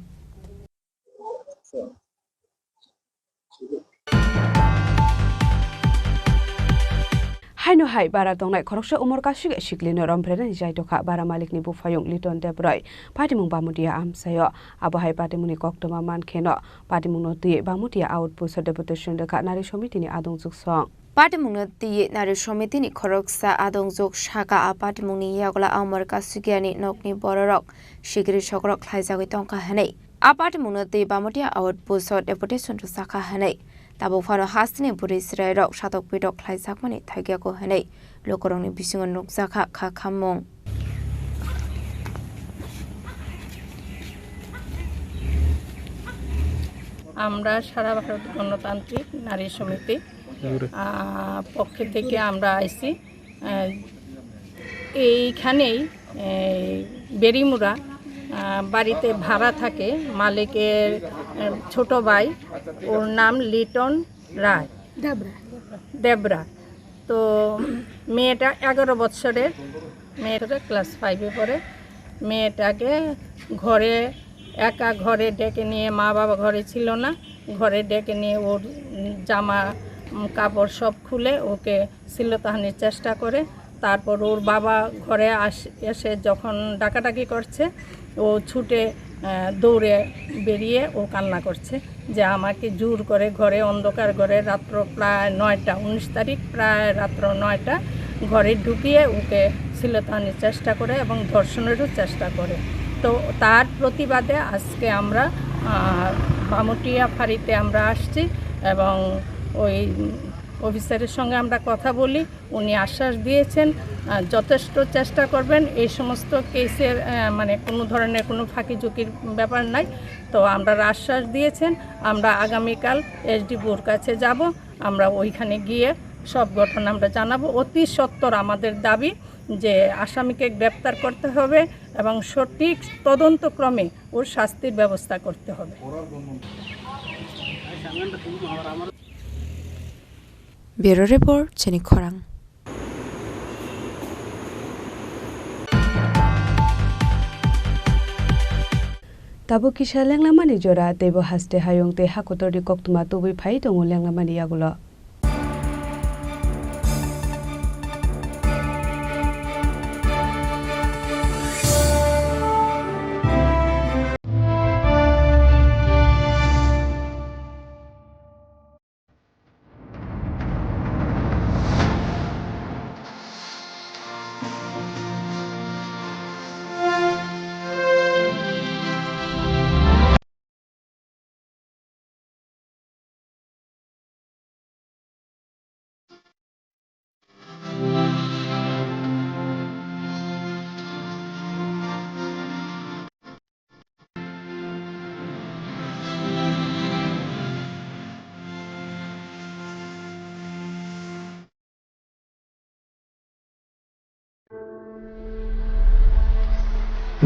Haino hai bara tongnai khoroksa umor kasik siklino romphrenani jai tokha bara malikni buphayung Liton Debroy patimung Bamutia amchaio. Abo hai patimungni koktwma mankheno patimungno twi Bamutia outpost o deputation rwkha nari somitini adongjwk song. Patimungno twi nari somitini khoroksa adongjwk saka a patimungni yagola Amar Kasugiani nokni bororok sikiri sokrok khlaijagwi tongkha hwnwi. A patimungno twi Bamutia outpost o deputation rwjakha hwnwi. Tabuk phano hasteni bwrwi chwrairok satok pitok khlaijakmani thaikyako hwnwi lukurokni bisingo nukjakha kha khammung. আমরা সারা ভারত গণতান্ত্রিক নারী সমিতি, আহ, পক্ষ থেকে আমরা আইছি। আহ, এইখানেই, এই বেরিমুড়া, আহ, বাড়িতে ভাড়া থাকে মালিকের, আহ, ছোট ভাই, ওর নাম লিটন রায়। দেবরা। দেবরা। তো মেয়েটা এগারো বৎসরের, মেয়েটা ক্লাস ফাইভে পড়ে। মেয়েটাকে ঘরে, একা ঘরে ডেকে নিয়ে, মা বাবা ঘরে ছিল না, ঘরে ডেকে নিয়ে ওর জামা, উম, কাপড় সব খুলে ওকে শ্লীলতাহানির চেষ্টা করে। তারপর ওর বাবা ঘরে আস-, এসে যখন ডাকাডাকি করছে, ও ছুটে, আহ, দৌড়ে বেরিয়ে ও কান্না করছে যে আমাকে জোর করে ঘরে, অন্ধকার ঘরে রাত্র প্রায় নয়টা, উনিশ তারিখ প্রায় রাত্র নয়টা ঘরে ঢুকিয়ে ওকে শ্লীলতাহানির চেষ্টা করে এবং ধর্ষণেরও চেষ্টা করে। তো তার প্রতিবাদে আজকে আমরা, আহ, বামুটিয়া ফাঁড়িতে আমরা আসছি এবং ওই অফিসারের সঙ্গে আমরা কথা বলি, উনি আশ্বাস দিয়েছেন, আহ, যথেষ্ট চেষ্টা করবেন। এই সমস্ত কেসের, আহ, মানে, কোনো ধরনের কোনো ফাঁকি ঝুঁকির ব্যাপার নাই। তো আমরা আশ্বাস দিয়েছেন, আমরা আগামীকাল এসডিপিওর কাছে যাব, আমরা ওইখানে গিয়ে সব ঘটনা আমরা জানাবো। অতি সত্বর আমাদের দাবি যে আসামিকে গ্রেপ্তার করতে হবে এবং সঠিক তদন্তক্রমে ওর শাস্তির ব্যবস্থা করতে হবে। Bureau Report, Chini Khorang. Tabuk kisa lenglamani jora, teibo haste hayung tei hakotorni koktwma tubui phai tongo lenglamani yagulo.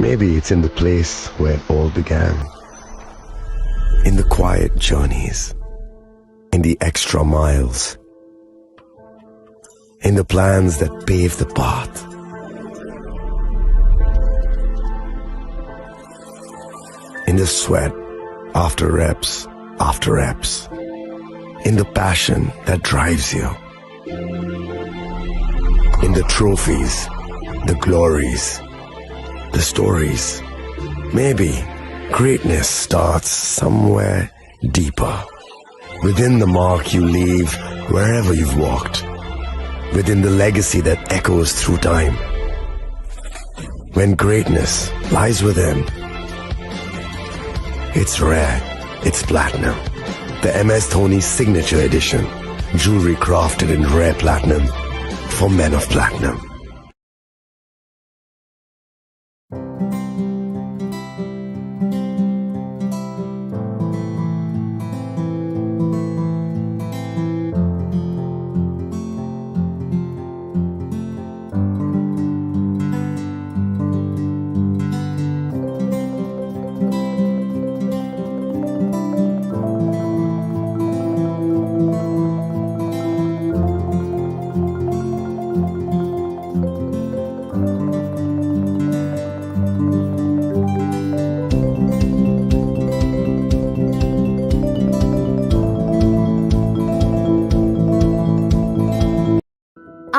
Maybe it's in the place where it all began. In the quiet journeys, in the extra miles, in the plans that pave the path, in the sweat after reps after reps, in the passion that drives you, in the trophies, the glories, the stories. Maybe greatness starts somewhere deeper, within the mark you leave wherever you've walked, within the legacy that echoes through time. When greatness lies within, it's rare, it's platinum. The M S Dhoni Signature Edition, jewelry crafted in rare platinum for men of platinum.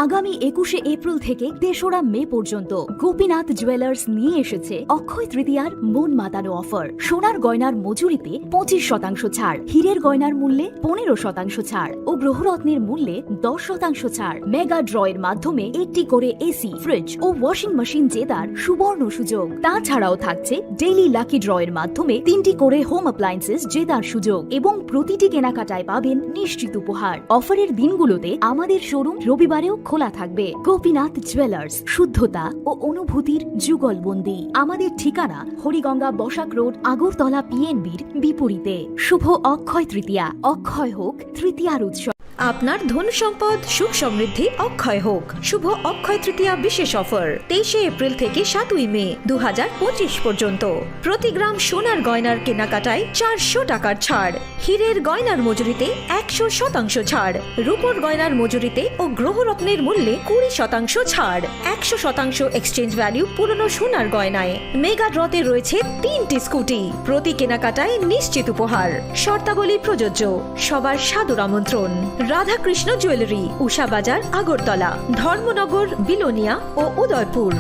আগামী একুশে এপ্রিল থেকে তেসরা মে পর্যন্ত গোপীনাথ জুয়েলার্স নিয়ে এসেছে অক্ষয় তৃতীয়ার মন মাতানো অফার। সোনার গয়নার মজুরিতে পঁচিশ শতাংশ ছাড়, হীরের গয়নার মূল্যে পনেরো শতাংশ ছাড় ও গ্রহরত্নের মূল্যে দশ শতাংশ ছাড়। মেগা ড্রয়ের মাধ্যমে একটি করে এসি, ফ্রিজ ও ওয়াশিং মেশিন জেতার সুবর্ণ সুযোগ। তাছাড়াও থাকছে ডেইলি লাকি ড্রয়ের মাধ্যমে তিনটি করে হোম অ্যাপ্লায়েন্সেস জেতার সুযোগ এবং প্রতিটি কেনাকাটায় পাবেন নিশ্চিত উপহার। অফারের দিনগুলোতে আমাদের শোরুম রবিবারেও খোলা থাকবে। গোপীনাথ জুয়েলার্স, শুদ্ধতা ও অনুভূতির যুগলবন্দী। আমাদের ঠিকানা হরিগঙ্গা বসাক রোড, আগরতলা পিএনবির বিপরীতে। শুভ অক্ষয় তৃতীয়া, অক্ষয় হোক তৃতীয়ার উৎসব। আপনার ধন সম্পদ সুখ সমৃদ্ধি অক্ষয় হোক। শুভ অক্ষয় তৃতীয়া বিশেষ অফার, তেইশে এপ্রিল থেকে সাতই মে দু হাজার পঁচিশ পর্যন্ত। প্রতি গ্রাম সোনার গয়নার কেনাকাটায় চারশো টাকার ছাড়, হীরের গয়নার মজুরিতে একশো শতাংশ ছাড়, রূপোর গয়নার মজুরিতে ও গ্রহরত্নের মূল্যে কুড়ি শতাংশ ছাড়, একশো শতাংশ এক্সচেঞ্জ ভ্যালু পুরনো সোনার গয়নায়। মেগা ড্রতে রয়েছে তিনটি স্কুটি, প্রতি কেনাকাটায় নিশ্চিত উপহার। শর্তাবলী প্রযোজ্য। সবার সাদর আমন্ত্রণ। রাধাকৃষ্ণ জুয়েলারি, উষা বাজার, আগরতলা, ধর্মনগর, বিলোনিয়া ও Udaipur.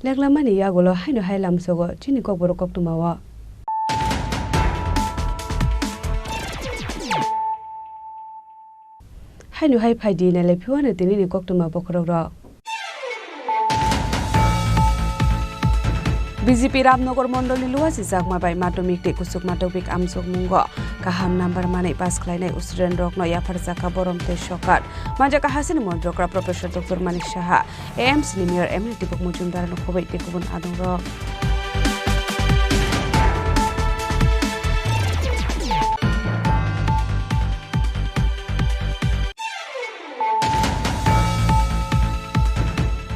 Lenglamani yagulo haino hai lamsogo chini kokborok koktwmao. Haino hai phai di, nailai phiwano tini ni koktwma bokhorok rok. B J P Ramnagar Mondolni Luaji Chakma bai Matomik tei Kusuk Matomik amjokmungo kaham number manwi pass khlainai student rokno yapharjakha borom tei sokat. Manjakha hasini Mondrokra Professor Doctor Manik Saha, A M C ni Mayor M L A Dipok Mujumdar no khoboi tei kubun adongrok.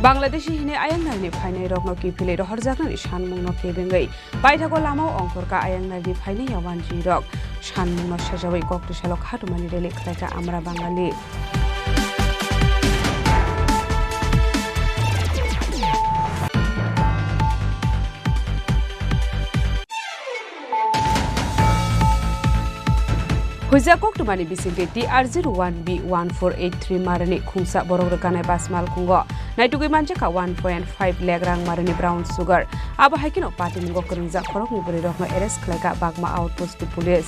Bangladeshi hwnwi ayang narini phainairokno kiphilwi rohorjaknani sanmungno kebengwi paithago lamao ongkhorkha ayang narini phainaiya wanjwirok. Sanmungno sejawi kok twisalo khatumani rally khlaikha Amra Bangali. Huijak koktwmani bisingtwi T R zero one B one four eight three marini khungsa borok rwkanai bus malkhungo naitugwi manjakha one point five lakh rang marini brown sugar. Abo hai kheno patimungo kwrwngjak khoroknwi bwrwirokno arrest khlaikha Bagma Outpost ni police.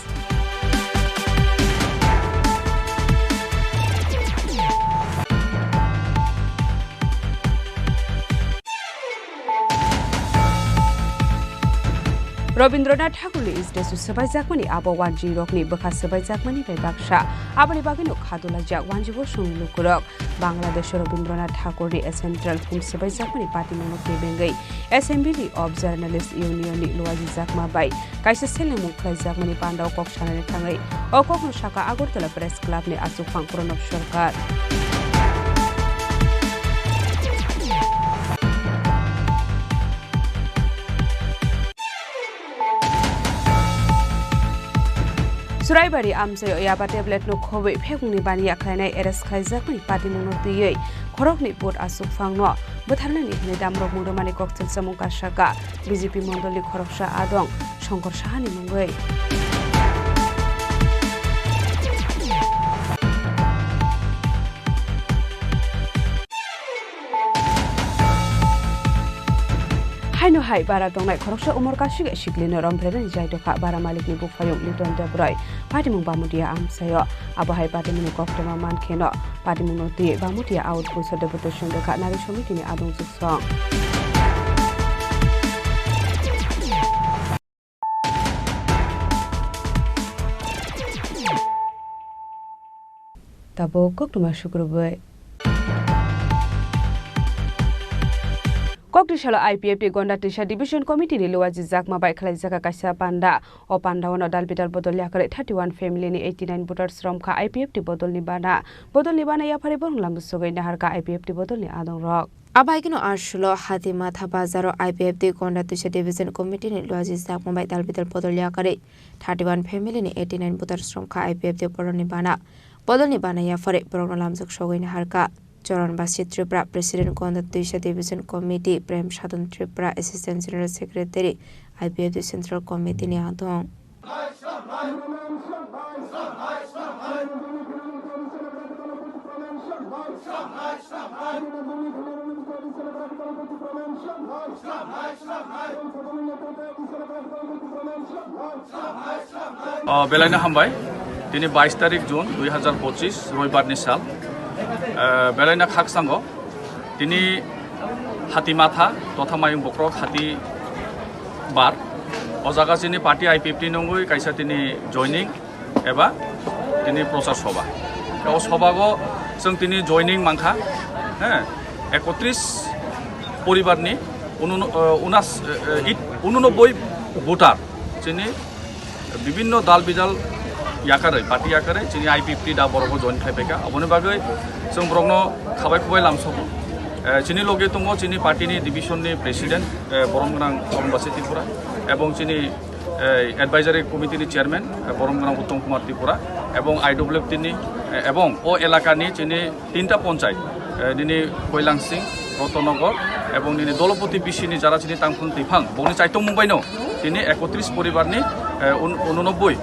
Rabindranath Thakurni statue swbaijakmani abo wanjwirokni bwkha swbaijakmani bai baksa. Aboni bagwino khadulaijak wanjwi bosongni lukurok. Bangladesho Rabindranath Thakurni a central home swbaijakmani patimungno kebengwi Assembly of Journalist Union ni Luaji Chakma bai kaisa selengmung khlaijakmani pandao kok sanani thangwi o kokno sakha Agartala Press Club ni achukphang Pranab Sarkar. Suraibari amchaio yaba tablet no khobwi phekmungni baniya khlainai arrest khlaijakmani patimungno twiwi khoroknwi vote achukphangno bwtharnani hwnwi damrok mungdwmani kokthil chamung kasaka B J P mondolni khoroksa adong Shankar Sahani mungwi. Haino hai bara tongnai khoroksa umor kasik siklino romphrenani jai tokha bara malikni buphayung Liton Debroy patimung Bamutia amchaio. Abo hai patimungni koktwma mankheno patimungno twi Bamutia outpost o deputation rwkha nari somitini adong chuksong. Tabuk koktwma sukrubwi. Koktisalo I P F T Gonda Twisa Division Committee ni Luaji Jakma bai khlaijak kaisa panda. O panda o dal bidal bodol yakarwi thirty one family ni eighty nine voters romkha I P F T bodolni bana. Bodolni bana yapharwi borok lamsogwi naharkha I P F T bodolni adongrok. Abaikeno arsulo Hatimatha bazaro I P F T Gonda Twisa Division Committee ni Luaji Jakma bai dal bidal bodol yakarwi thirty one family ni eighty nine voters romkha I P F T bodolni bana. Bodolni bana yapharwi borokno lamjak sogwi naharkha. Choron Basi Tripura, President Gonda Twisa Division Committee, Prem Sadhan Tripura, Assistant General Secretary, I P F T Central Committee ni adong. O, belaino hambai. Tini bais tarik June dui hazar pochis, roibar ni sal. Eh, belaino khaksango. Tini Hatimatha, totha mayung bokrok hati bar. O jaga chini party I P F T nungwi kaisa tini joining eba tini prochar soba. O sobago chwng tini joining mankha, he, ekotris poribarni unun-, eh, unas-, eh, eh, it-, ununobboi voter chini bibinno dal bidal yakarwi, party yakarwi chini I P F T da borokno join khai paikha. Aboni bagwi chwng borokno khabai khubai lamsogo. Eh, chini loge tongo chini party ni division ni president, eh, borom gwnang Choron Basi Tripura, ebong chini eh, advisory committee ni chairman, eh, borom gwnang Uttom Kumar Tripura, ebong I W F T ni, eh, ebong o elaka ni chini tinta ponchayat, eh, nini Koilangsing, Rotonnogor, ebong nini Dolopoti B C ni jara chini tangphung twiphang, bongni chaitong mungbaino tini ekotris poribar ni, eh, un-, unonobboi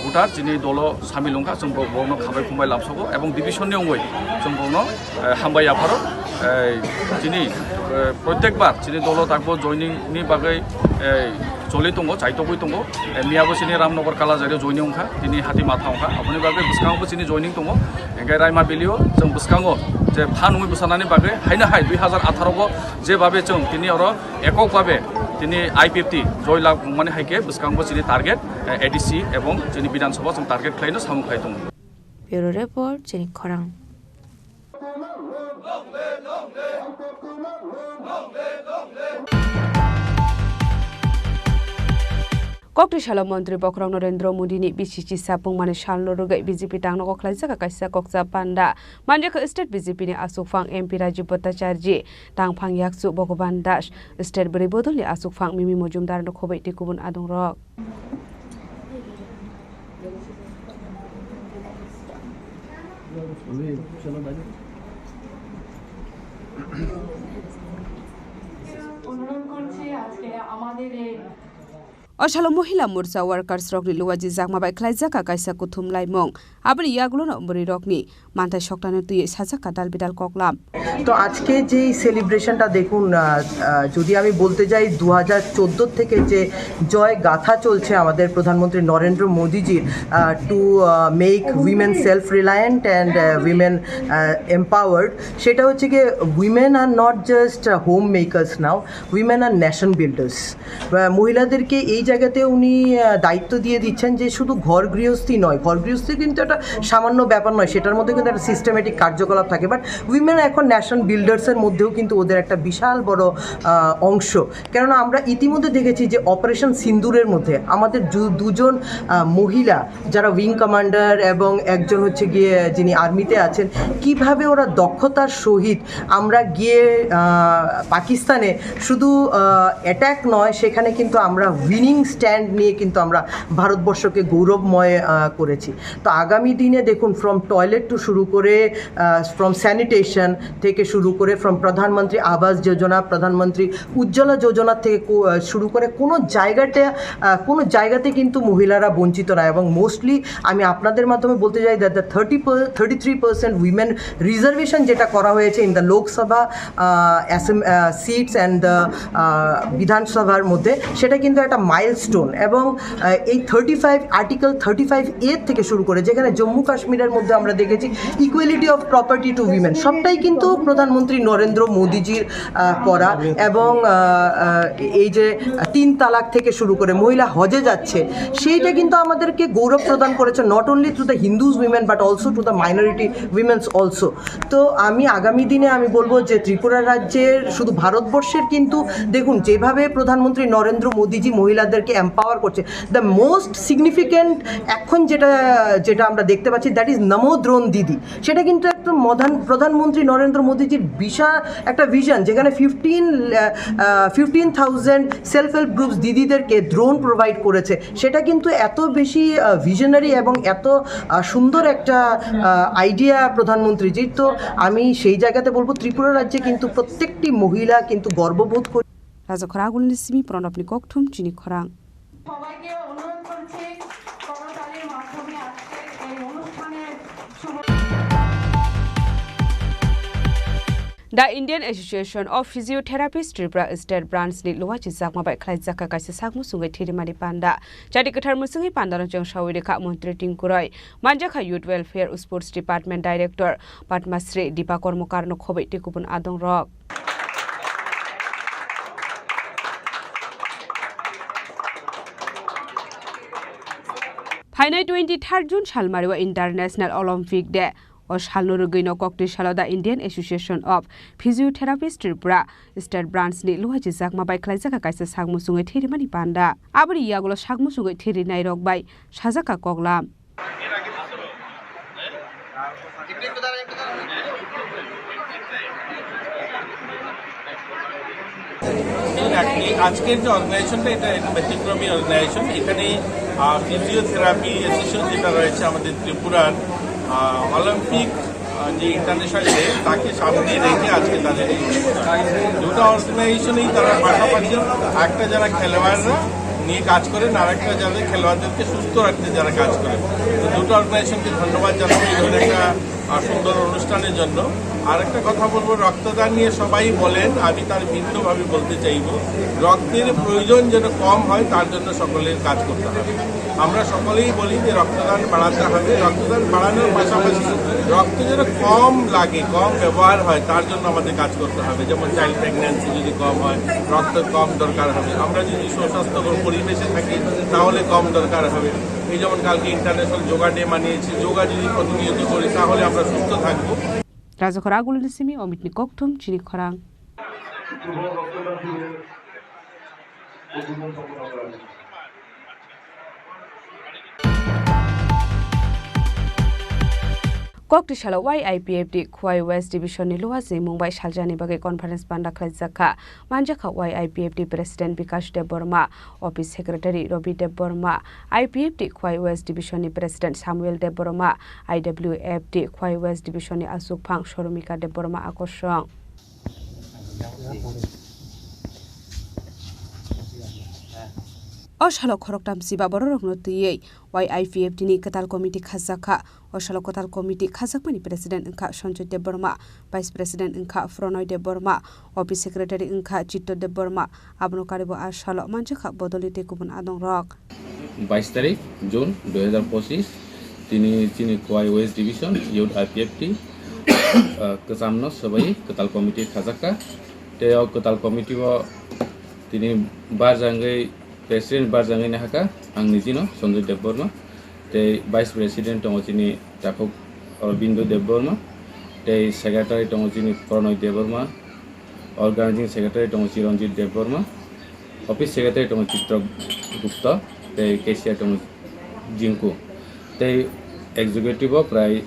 voter chini dolo samil wngkha, chwng bo-, borokno khabai khumbai lamsogo, ebong division ni wngwi chwng borokno eh, hambai yapharo, eh, chini, eh, protekbar chini dolo takbo joining ni bagwi, Ei, choli tongo, chaitogwi tongo. Ei, miyabo chini Ramnagar Kalajari joining wngkha, tini hati matha wngkha. Aboni bagwi bwskango bo chini joining tongo. Hingke Raima Valley-o chwng bwskango je phan wngwi bwsanani bagwi haino hai dui hazar atharo go je babe chwng tini oro ekok babe tini I P F T joy lab wngmani hai khe bwskango chini target, eh, A D C ebong chini Bidhan Sabha chwng target khlaino samung khlai tongo. Bureau Report, Chini Khorang. Kokthai salo Montri Bokhorok Narendra Modi ni B C C sapung mani salno rwgwi B J P tangnogo khlaijak kaisa kokcha panda. Manjakha State B J P ni asukphang M P Rajiv Bhattacharjee, tangphang yakchu Bhagavan Das, State bwrwi bodol ni asukphang Mimi Mojumdar no khobwi tei kubun adongrok. অনুরোধ করছি আজকে আমাদের এই O salo Mohila Morcha workers rokni luaji jakma bai khlaijak kaisa kuthum laimung. Aboni yagulono bwrwi rokni manthai soktanwi twiwi sajak ka dal bidal koklam. তো আজকে যে সেলিব্রেশনটা দেখুন, আহ, আহ, যদি আমি বলতে যাই দু হাজার চোদ্দ থেকে যে জয় গাথা চলছে আমাদের প্রধানমন্ত্রী নরেন্দ্র মোদীজির, আহ, to, আহ, make women self reliant and, আহ, women, আহ, empowered, সেটা হচ্ছে গিয়ে women are not just, ah, home makers now, women are nation builders। আহ, মহিলাদেরকে এই জায়গাতে উনি, আহ, দায়িত্ব দিয়ে দিচ্ছেন যে শুধু ঘর গৃহস্থী নয়, ঘর গৃহস্থী কিন্তু একটা সামান্য ব্যাপার নয়, সেটার মধ্যে কিন্তু একটা সিস্টেমেটিক কার্যকলাপ থাকে, বাট উইমেন এখন ন্যাশন বিল্ডার্সের মধ্যেও কিন্তু ওদের একটা বিশাল বড়, আহ, অংশ। কেননা আমরা ইতিমধ্যে দেখেছি যে অপারেশন সিন্দুরের মধ্যে আমাদের দু-, দুজন, আহ, মহিলা যারা উইং কমান্ডার এবং একজন হচ্ছে গিয়ে যিনি আর্মিতে আছেন, কিভাবে ওরা দক্ষতার সহিত আমরা গিয়ে, আহ, পাকিস্তানে শুধু, আহ, অ্যাটাক নয়, সেখানে কিন্তু আমরা উইনিং স্ট্যান্ড নিয়ে কিন্তু আমরা ভারতবর্ষকে গৌরবময়, আহ, করেছি। তো আগামী দিনে দেখুন, ফ্রম টয়লেট টু শুরু করে, আহ, ফ্রম স্যানিটেশন থেকে শুরু করে, ফ্রম প্রধানমন্ত্রী আবাস যোজনা, প্রধানমন্ত্রী উজ্জ্বলা যোজনা থেকে কো-, আহ, শুরু করে কোনো জায়গাতে, আহ, কোনো জায়গাতে কিন্তু মহিলারা বঞ্চিত নয়। এবং মোস্টলি আমি আপনাদের মাধ্যমে বলতে চাই that the thirty per-, thirty three percent women reservation যেটা করা হয়েছে in the Lok Sabha, uh, assem-, uh, seats and the, uh, বিধানসভার মধ্যে, সেটা কিন্তু একটা মাইলস্টোন। এবং, আহ, এই thirty five, article thirty five A থেকে শুরু করে, যেখানে জম্মু কাশ্মীরের মধ্যে আমরা দেখেছি equality of property to women, সবটাই কিন্তু প্রধানমন্ত্রী নরেন্দ্র মোদীজির, আহ, করা। এবং, আহ, আহ, এই যে তিন তালাক থেকে শুরু করে মহিলা হজে যাচ্ছে, সেইটা কিন্তু আমাদেরকে গৌরব প্রদান করেছে, not only to the Hindus women but also to the minority women's also। তো আমি আগামী দিনে আমি বলবো যে ত্রিপুরা রাজ্যের, শুধু ভারতবর্ষের কিন্তু দেখুন, যেভাবে প্রধানমন্ত্রী নরেন্দ্র মোদীজি মহিলাদেরকে এম্পাওয়ার করছে, দ্য মোস্ট সিগনিফিক্যান্ট এখন যেটা, যেটা আমরা দেখতে পাচ্ছি, দ্যাট ইজ নমো ড্রোন দিদি। সেটা কিন্তু একটা মধান-, প্রধানমন্ত্রী নরেন্দ্র মোদীজির বিশাল একটা ভিশন, যেখানে fifteen, uh, uh, fifteen thousand self help groups দিদিদেরকে ড্রোন প্রোভাইড করেছে। সেটা কিন্তু এত বেশি, আহ, ভিশনারি এবং এত, আহ, সুন্দর একটা, আহ, আইডিয়া প্রধানমন্ত্রীজির। তো আমি সেই জায়গাতে বলবো, ত্রিপুরা রাজ্যে কিন্তু প্রত্যেকটি মহিলা কিন্তু গর্ববোধ করে। Raja Khorang Agulni simi Pranabni kokthum chini khorang. সবাইকে অনুরোধ করছি করতালির মাধ্যমে আজকের এই অনুষ্ঠানের শুভ The Indian Association of Physiotherapists Tripura State Branch ni luachi jakma bai khlai jakha kaisa sak muchungwi thirimani panda. Chati kwthar muchungwi panda no chwng sawi rikha Montri Tingkuroi. Manjakha Youth Welfare Sports Department Director Padma Shri Dipa Kormokar no khobwi tei kubun adong rok. Phainai twenty third June salmario International Olympic Day. O salno rwgwino koktwi salo the Indian Association of Physiotherapists Tripura State Branch ni luachi jakma bai khlaijak kaisa sak muchungwi thirimani panda. Aboni yagulo sak muchungwi thirinai rok bai sajak koklam. এই আজকে, আজকের যে অর্গানাইজেশনটা, এটা একটা ব্যতিক্রমী অর্গানাইজেশন। এখানে, আহ, physiotherapy association যেটা রয়েছে আমাদের ত্রিপুরার, আহ, অলিম্পিক, আহ, যে ইন্টারন্যাশনাল ডে, তাকে সামনে রেখে আজকে তাদের এই অনুষ্ঠান। দুটো অর্গানাইজেশনই তারা পাশাপাশি একটা যারা খেলোয়াড়রা নিয়ে কাজ করেন, আর একটা যাদের খেলোয়াড়দেরকে সুস্থ রাখতে যারা কাজ করেন। তো দুটো অর্গানাইজেশনকে ধন্যবাদ জানাবো এই ধরনের একটা সুন্দর অনুষ্ঠানের জন্য। আর একটা কথা বলবো, রক্তদান নিয়ে সবাই বলেন, আমি তার ভিন্নভাবে বলতে চাইব, রক্তের প্রয়োজন যেন কম হয়, তার জন্য সকলের কাজ করতে হবে। আমরা সকলেই বলি যে রক্তদান বাড়াতে হবে, রক্তদান বাড়ানোর পাশাপাশি রক্ত যেন কম লাগে, কম ব্যবহার হয়, তার জন্য আমাদের কাজ করতে হবে। যেমন চাইল্ড প্রেগন্যান্সি যদি কম হয়, রক্ত কম দরকার হবে। আমরা যদি সুস্বাস্থ্যকর পরিবেশে থাকি, তাহলে কম দরকার হবে। এই যেমন কালকে ইন্টারন্যাশনাল যোগা ডে মানিয়েছি, যোগা যদি প্রতিনিয়ত করি, তাহলে আমরা সুস্থ থাকবো। Rajakhor Agulni simi Omitni kokthum chini khorang. Kokti salo Y I P F T Khowai West Division ni Luhajini mung bai saljani bagwi conference panda khlaijak kha. Manjakha Y I P F T President Bikash Debbarma, Office Secretary Ravi Debbarma, I P F T Khowai West Division ni President Samuel Debbarma, I W F T Khowai West Division ni Achukphang Soromika Debbarma akosong. O salo khoroktham chiba bororokno twiwi Y I P F T ni kwtal committee khajak kha. O salo kwtal committee khajakmani President wngkha Sanjoy Debbarma, Vice President wngkha Pronoy Debbarma, Office Secretary wngkha Chitto Debbarma. Abono karibo a salo manjakha bodolni tei kubun adongrok. Bais tarik June dui hazar pochis, tini chini Khowai West Division Youth I P F T, ah, kwchamno swbai kwtal committee khajakha. Tei o kwtal committee o tini barjangwi President barjangwi nahakha ang nijino Sanjoy Debbarma. Tei Vice President tongo chini Takhuk Aurobindo Debbarma. Tei Secretary tongo chini Pronoy Debbarma. Organizing Secretary tongo Chiranjit Debbarma, Office Secretary tongo Chitra Gupta, tei Cashier tongo Jinku. Tei Executive o prai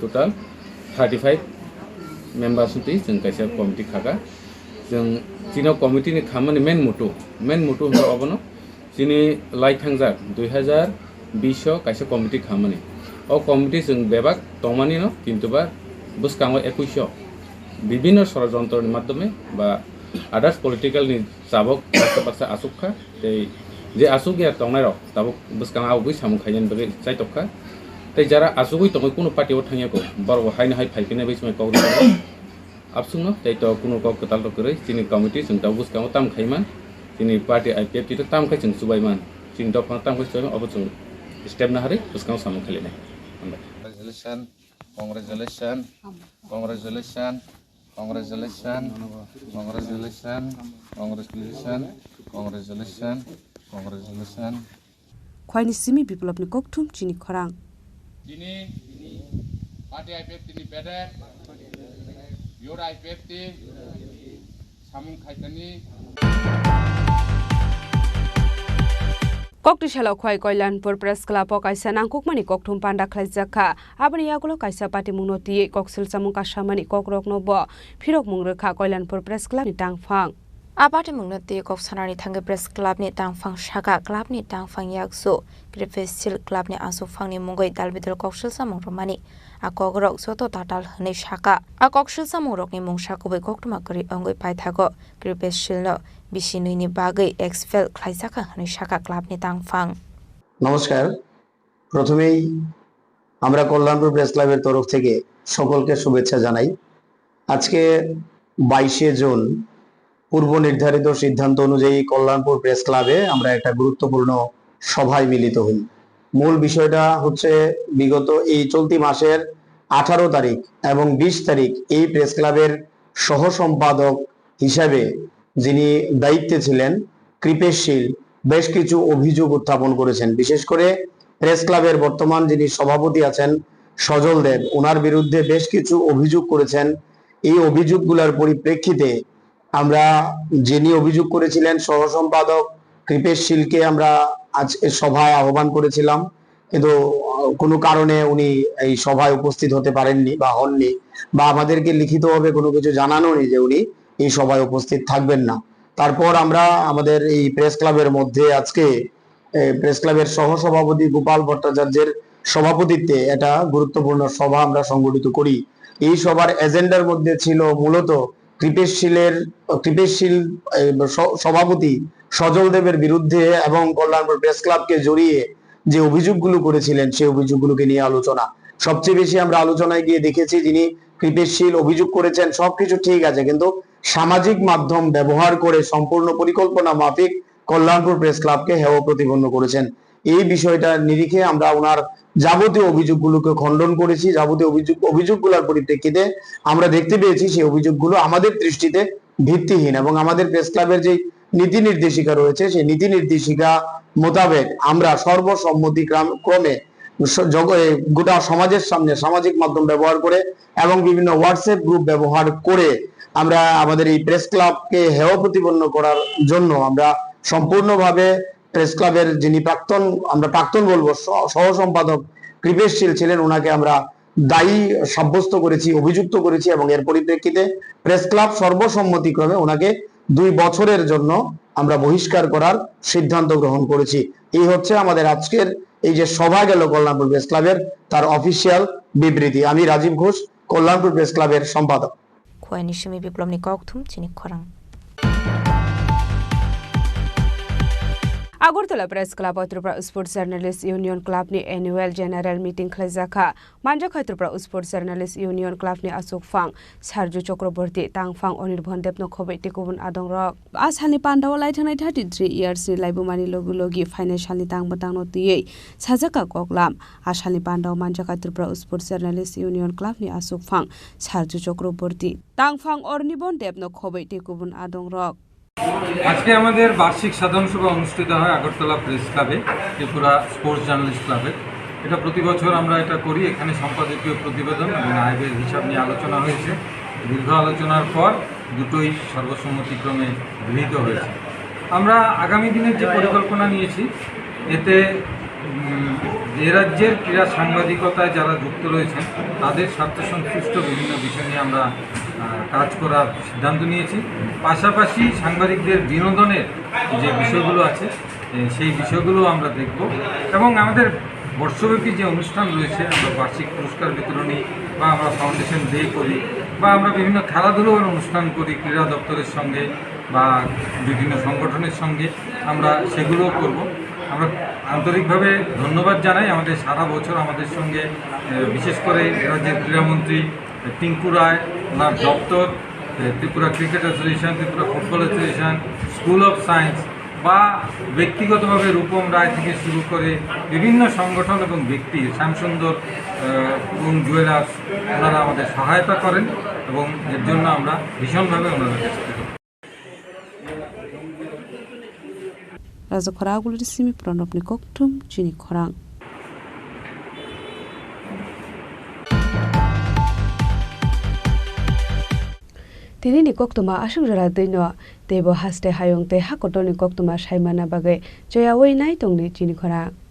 total thirty five members twi chwng kaisa committee khaka. Chwng chini committee ni khamani main mutu, main mutu hwnkhe obono chini lai thangjak dui hazar bish o kaisa committee khamani. O committee chwng bebak tongmani no, kintu ba bwskango ekuish o bibhinno sorojontro ni madhyome ba others political ni chabok baksa baksa achuk kha, tei je achuk ya tongnai rok tabuk bwskango abugwi samung khainani bagwi chaitok kha. Tei jara achugwi tongwi kunu party o thangya kho, borok bo haino hai phai phina bai swmai kok rw. Abswkno tei to kunu kok kwtal rok kwrwi chini committee chwng tabuk bwskango tam khai man, chini party I P F T to tam khai chwng chubai man, chini dophano tam khai chubai man, obo chwng step naharwi bwskango samung khainai. Hambai. Congratulations, congratulations, congratulations, congratulations, congratulations, congratulations, congratulations, congratulations. Khwaini simi Biplopni kokthum chini khorang. Chini party I P F T ni bedek, Youth I P F T samung khaitani. Kokti salo Khwai Kalyanpur Press Club o kaisa nangkukmani kokthum panda khlaijak kha. Aboni yagulo kaisa patimungno twiwi koksil chamung kasamani kokrokno bo phirokmung rwkha Kalyanpur Press Club ni tangphang. A patimungno twiwi kok sanani thangwi Press Club ni tangphang saka, club ni tangphang yaksu Kripesh Sil club ni achukphang ni mungwi dalbidal koksil chamung rwmani a kokrok joto tatal hwnwi saka. A koksil chamung rokni mungsa kubui koktwma kwrwi wngwi paithago Kripesh Sil no bisi nwi ni bagwi expel khlaijakha hwnwi saka club ni tangphang. নমস্কার। প্রথমেই আমরা কল্যাণপুর প্রেস ক্লাবের তরফ থেকে সকলকে শুভেচ্ছা জানাই। আজকে বাইশে জুন পূর্ব নির্ধারিত সিদ্ধান্ত অনুযায়ী কল্যাণপুর প্রেস ক্লাবে আমরা একটা গুরুত্বপূর্ণ সভায় মিলিত হই। মূল বিষয়টা হচ্ছে বিগত এই চলতি মাসের আঠারো তারিখ এবং বিশ তারিখ এই প্রেস ক্লাবের সহ সম্পাদক হিসাবে যিনি দায়িত্বে ছিলেন কৃপেশ শীল বেশ কিছু অভিযোগ উত্থাপন করেছেন। বিশেষ করে প্রেস ক্লাবের বর্তমান যিনি সভাপতি আছেন সজল দেব, ওনার বিরুদ্ধে বেশ কিছু অভিযোগ করেছেন। এই অভিযোগগুলোর পরিপ্রেক্ষিতে আমরা যিনি অভিযোগ করেছিলেন সহ সম্পাদক কৃপেশ শীলকে আমরা আজ এ সভায় আহ্বান করেছিলাম, কিন্তু, আহ, কোনো কারণে উনি এই সভায় উপস্থিত হতে পারেননি বা হননি, বা আমাদেরকে লিখিতভাবে কোনো কিছু জানানো নেই যে উনি এই সভায় উপস্থিত থাকবেন না। তারপর আমরা আমাদের এই প্রেস ক্লাবের মধ্যে আজকে, এ, প্রেস ক্লাবের সহসভাপতি গোপাল ভট্টাচার্যের সভাপতিত্বে একটা গুরুত্বপূর্ণ সভা আমরা সংগঠিত করি। এই সভার এজেন্ডার মধ্যে ছিল মূলত কৃপেশ শীলের, কৃপেশ শীল, এ, স-, সভাপতি সজল দেবের বিরুদ্ধে এবং কল্যাণপুর প্রেস ক্লাবকে জড়িয়ে যে অভিযোগগুলো করেছিলেন, সেই অভিযোগগুলোকে নিয়ে আলোচনা। সবচেয়ে বেশি আমরা আলোচনায় গিয়ে দেখেছি যিনি কৃপেশশীল, অভিযোগ করেছেন, সবকিছু ঠিক আছে, কিন্তু সামাজিক মাধ্যম ব্যবহার করে সম্পূর্ণ পরিকল্পনা মাফিক কল্যাণপুর প্রেস ক্লাবকে হেয় প্রতিপন্ন করেছেন। এই বিষয়টা নিরিখে আমরা ওনার যাবতীয় অভিযোগগুলোকে খণ্ডন করেছি। যাবতীয় অভিযোগ, অভিযোগগুলোর পরিপ্রেক্ষিতে আমরা দেখতে পেয়েছি সেই অভিযোগগুলো আমাদের দৃষ্টিতে ভিত্তিহীন এবং আমাদের প্রেস ক্লাবের যে নীতি নির্দেশিকা রয়েছে, সেই নীতি নির্দেশিকা মোতাবেক আমরা সর্বসম্মতি ক্রাম-, ক্রমে স-, জগ-, এ, গোটা সমাজের সামনে সামাজিক মাধ্যম ব্যবহার করে এবং বিভিন্ন WhatsApp গ্রুপ ব্যবহার করে আমরা আমাদের এই প্রেস ক্লাবকে হেয় প্রতিপন্ন করার জন্য আমরা সম্পূর্ণভাবে প্রেস ক্লাবের যিনি প্রাক্তন, আমরা প্রাক্তন বলবো, সহ-, সহ সম্পাদক কৃপেশশীল ছিলেন, ওনাকে আমরা দায়ী সাব্যস্ত করেছি, অভিযুক্ত করেছি এবং এর পরিপ্রেক্ষিতে প্রেস ক্লাব সর্বসম্মতিক্রমে ওনাকে দুই বছরের জন্য আমরা বহিষ্কার করার সিদ্ধান্ত গ্রহণ করেছি। এই হচ্ছে আমাদের আজকের এই যে সভা গেল কল্যাণপুর প্রেস ক্লাবের, তার অফিসিয়াল বিবৃতি। আমি রাজীব ঘোষ, কল্যাণপুর প্রেস ক্লাবের সম্পাদক। Khuaini simi biplobni kokthum chini khorang. Agartala Press Club o Tripura Sports Journalist Union Club ni Annual General Meeting khlaijakha. Manjakha Tripura Sports Journalist Union Club ni achukphang Sarju Chakraborty, tangphang Anirban Debno khoboi tei kubun adongrok. A salni pandao laithanai thirty three years ni laibumani logi logi phainai salni tang bwtangno twiwi sajakha koklam. A salni pandao manjakha Tripura Sports Journalist Union Club ni achukphang Sarju Chakraborty, tangphang Anirban Debno khoboi tei kubun adongrok. আজকে আমাদের বার্ষিক সাধারণ সভা অনুষ্ঠিত হয় আগরতলা প্রেস ক্লাবে, Tripura sports journalist ক্লাবে। এটা প্রতি বছর আমরা এটা করি। এখানে সম্পাদকীয় প্রতিবেদন এবং আয় ব্যয়ের হিসাব নিয়ে আলোচনা হয়েছে। দীর্ঘ আলোচনার পর দুটোই সর্বসম্মতিক্রমে গৃহীত হয়েছে। আমরা আগামী দিনের যে পরিকল্পনা নিয়েছি, এতে, উম, এ রাজ্যের ক্রীড়া সাংবাদিকতায় যারা যুক্ত রয়েছেন, তাদের স্বার্থ সংশ্লিষ্ট বিভিন্ন বিষয় নিয়ে আমরা, আহ, কাজ করার সিদ্ধান্ত নিয়েছি। পাশাপাশি সাংবাদিকদের বিনোদনের যে বিষয়গুলো আছে, এ, সেই বিষয়গুলো আমরা দেখব। এবং আমাদের বর্ষব্যাপী যে অনুষ্ঠান রয়েছে, আমরা বার্ষিক পুরস্কার বিতরণী বা আমরা ফাউন্ডেশন ডে করি বা আমরা বিভিন্ন খেলাধুলার অনুষ্ঠান করি ক্রীড়া দপ্তরের সঙ্গে বা বিভিন্ন সংগঠনের সঙ্গে, আমরা সেগুলোও করব। আমরা আন্তরিকভাবে ধন্যবাদ জানাই আমাদের সারা বছর আমাদের সঙ্গে, এ, বিশেষ করে রাজ্যের ক্রীড়ামন্ত্রী টিঙ্কু রায়, ওনার দপ্তর, এ, Tripura cricket association, Tripura football association, school of science বা ব্যক্তিগতভাবে রূপম রায় থেকে শুরু করে বিভিন্ন সংগঠন এবং ব্যক্তি, শ্যামসুন্দর, এ, এবং জুয়েলার্স, ওনারা আমাদের সহায়তা করেন এবং এর জন্য আমরা ভীষণভাবে ওনাদের কাছে কৃতজ্ঞ। Raja Khorang Aguluri simi Pranobni kokthum chini khorang. Tini ni koktwma aswk jora twi no, teibo haste hayung tei hakotor ni koktwma sai manna bagwi choyaui nai tongdi chini khorang.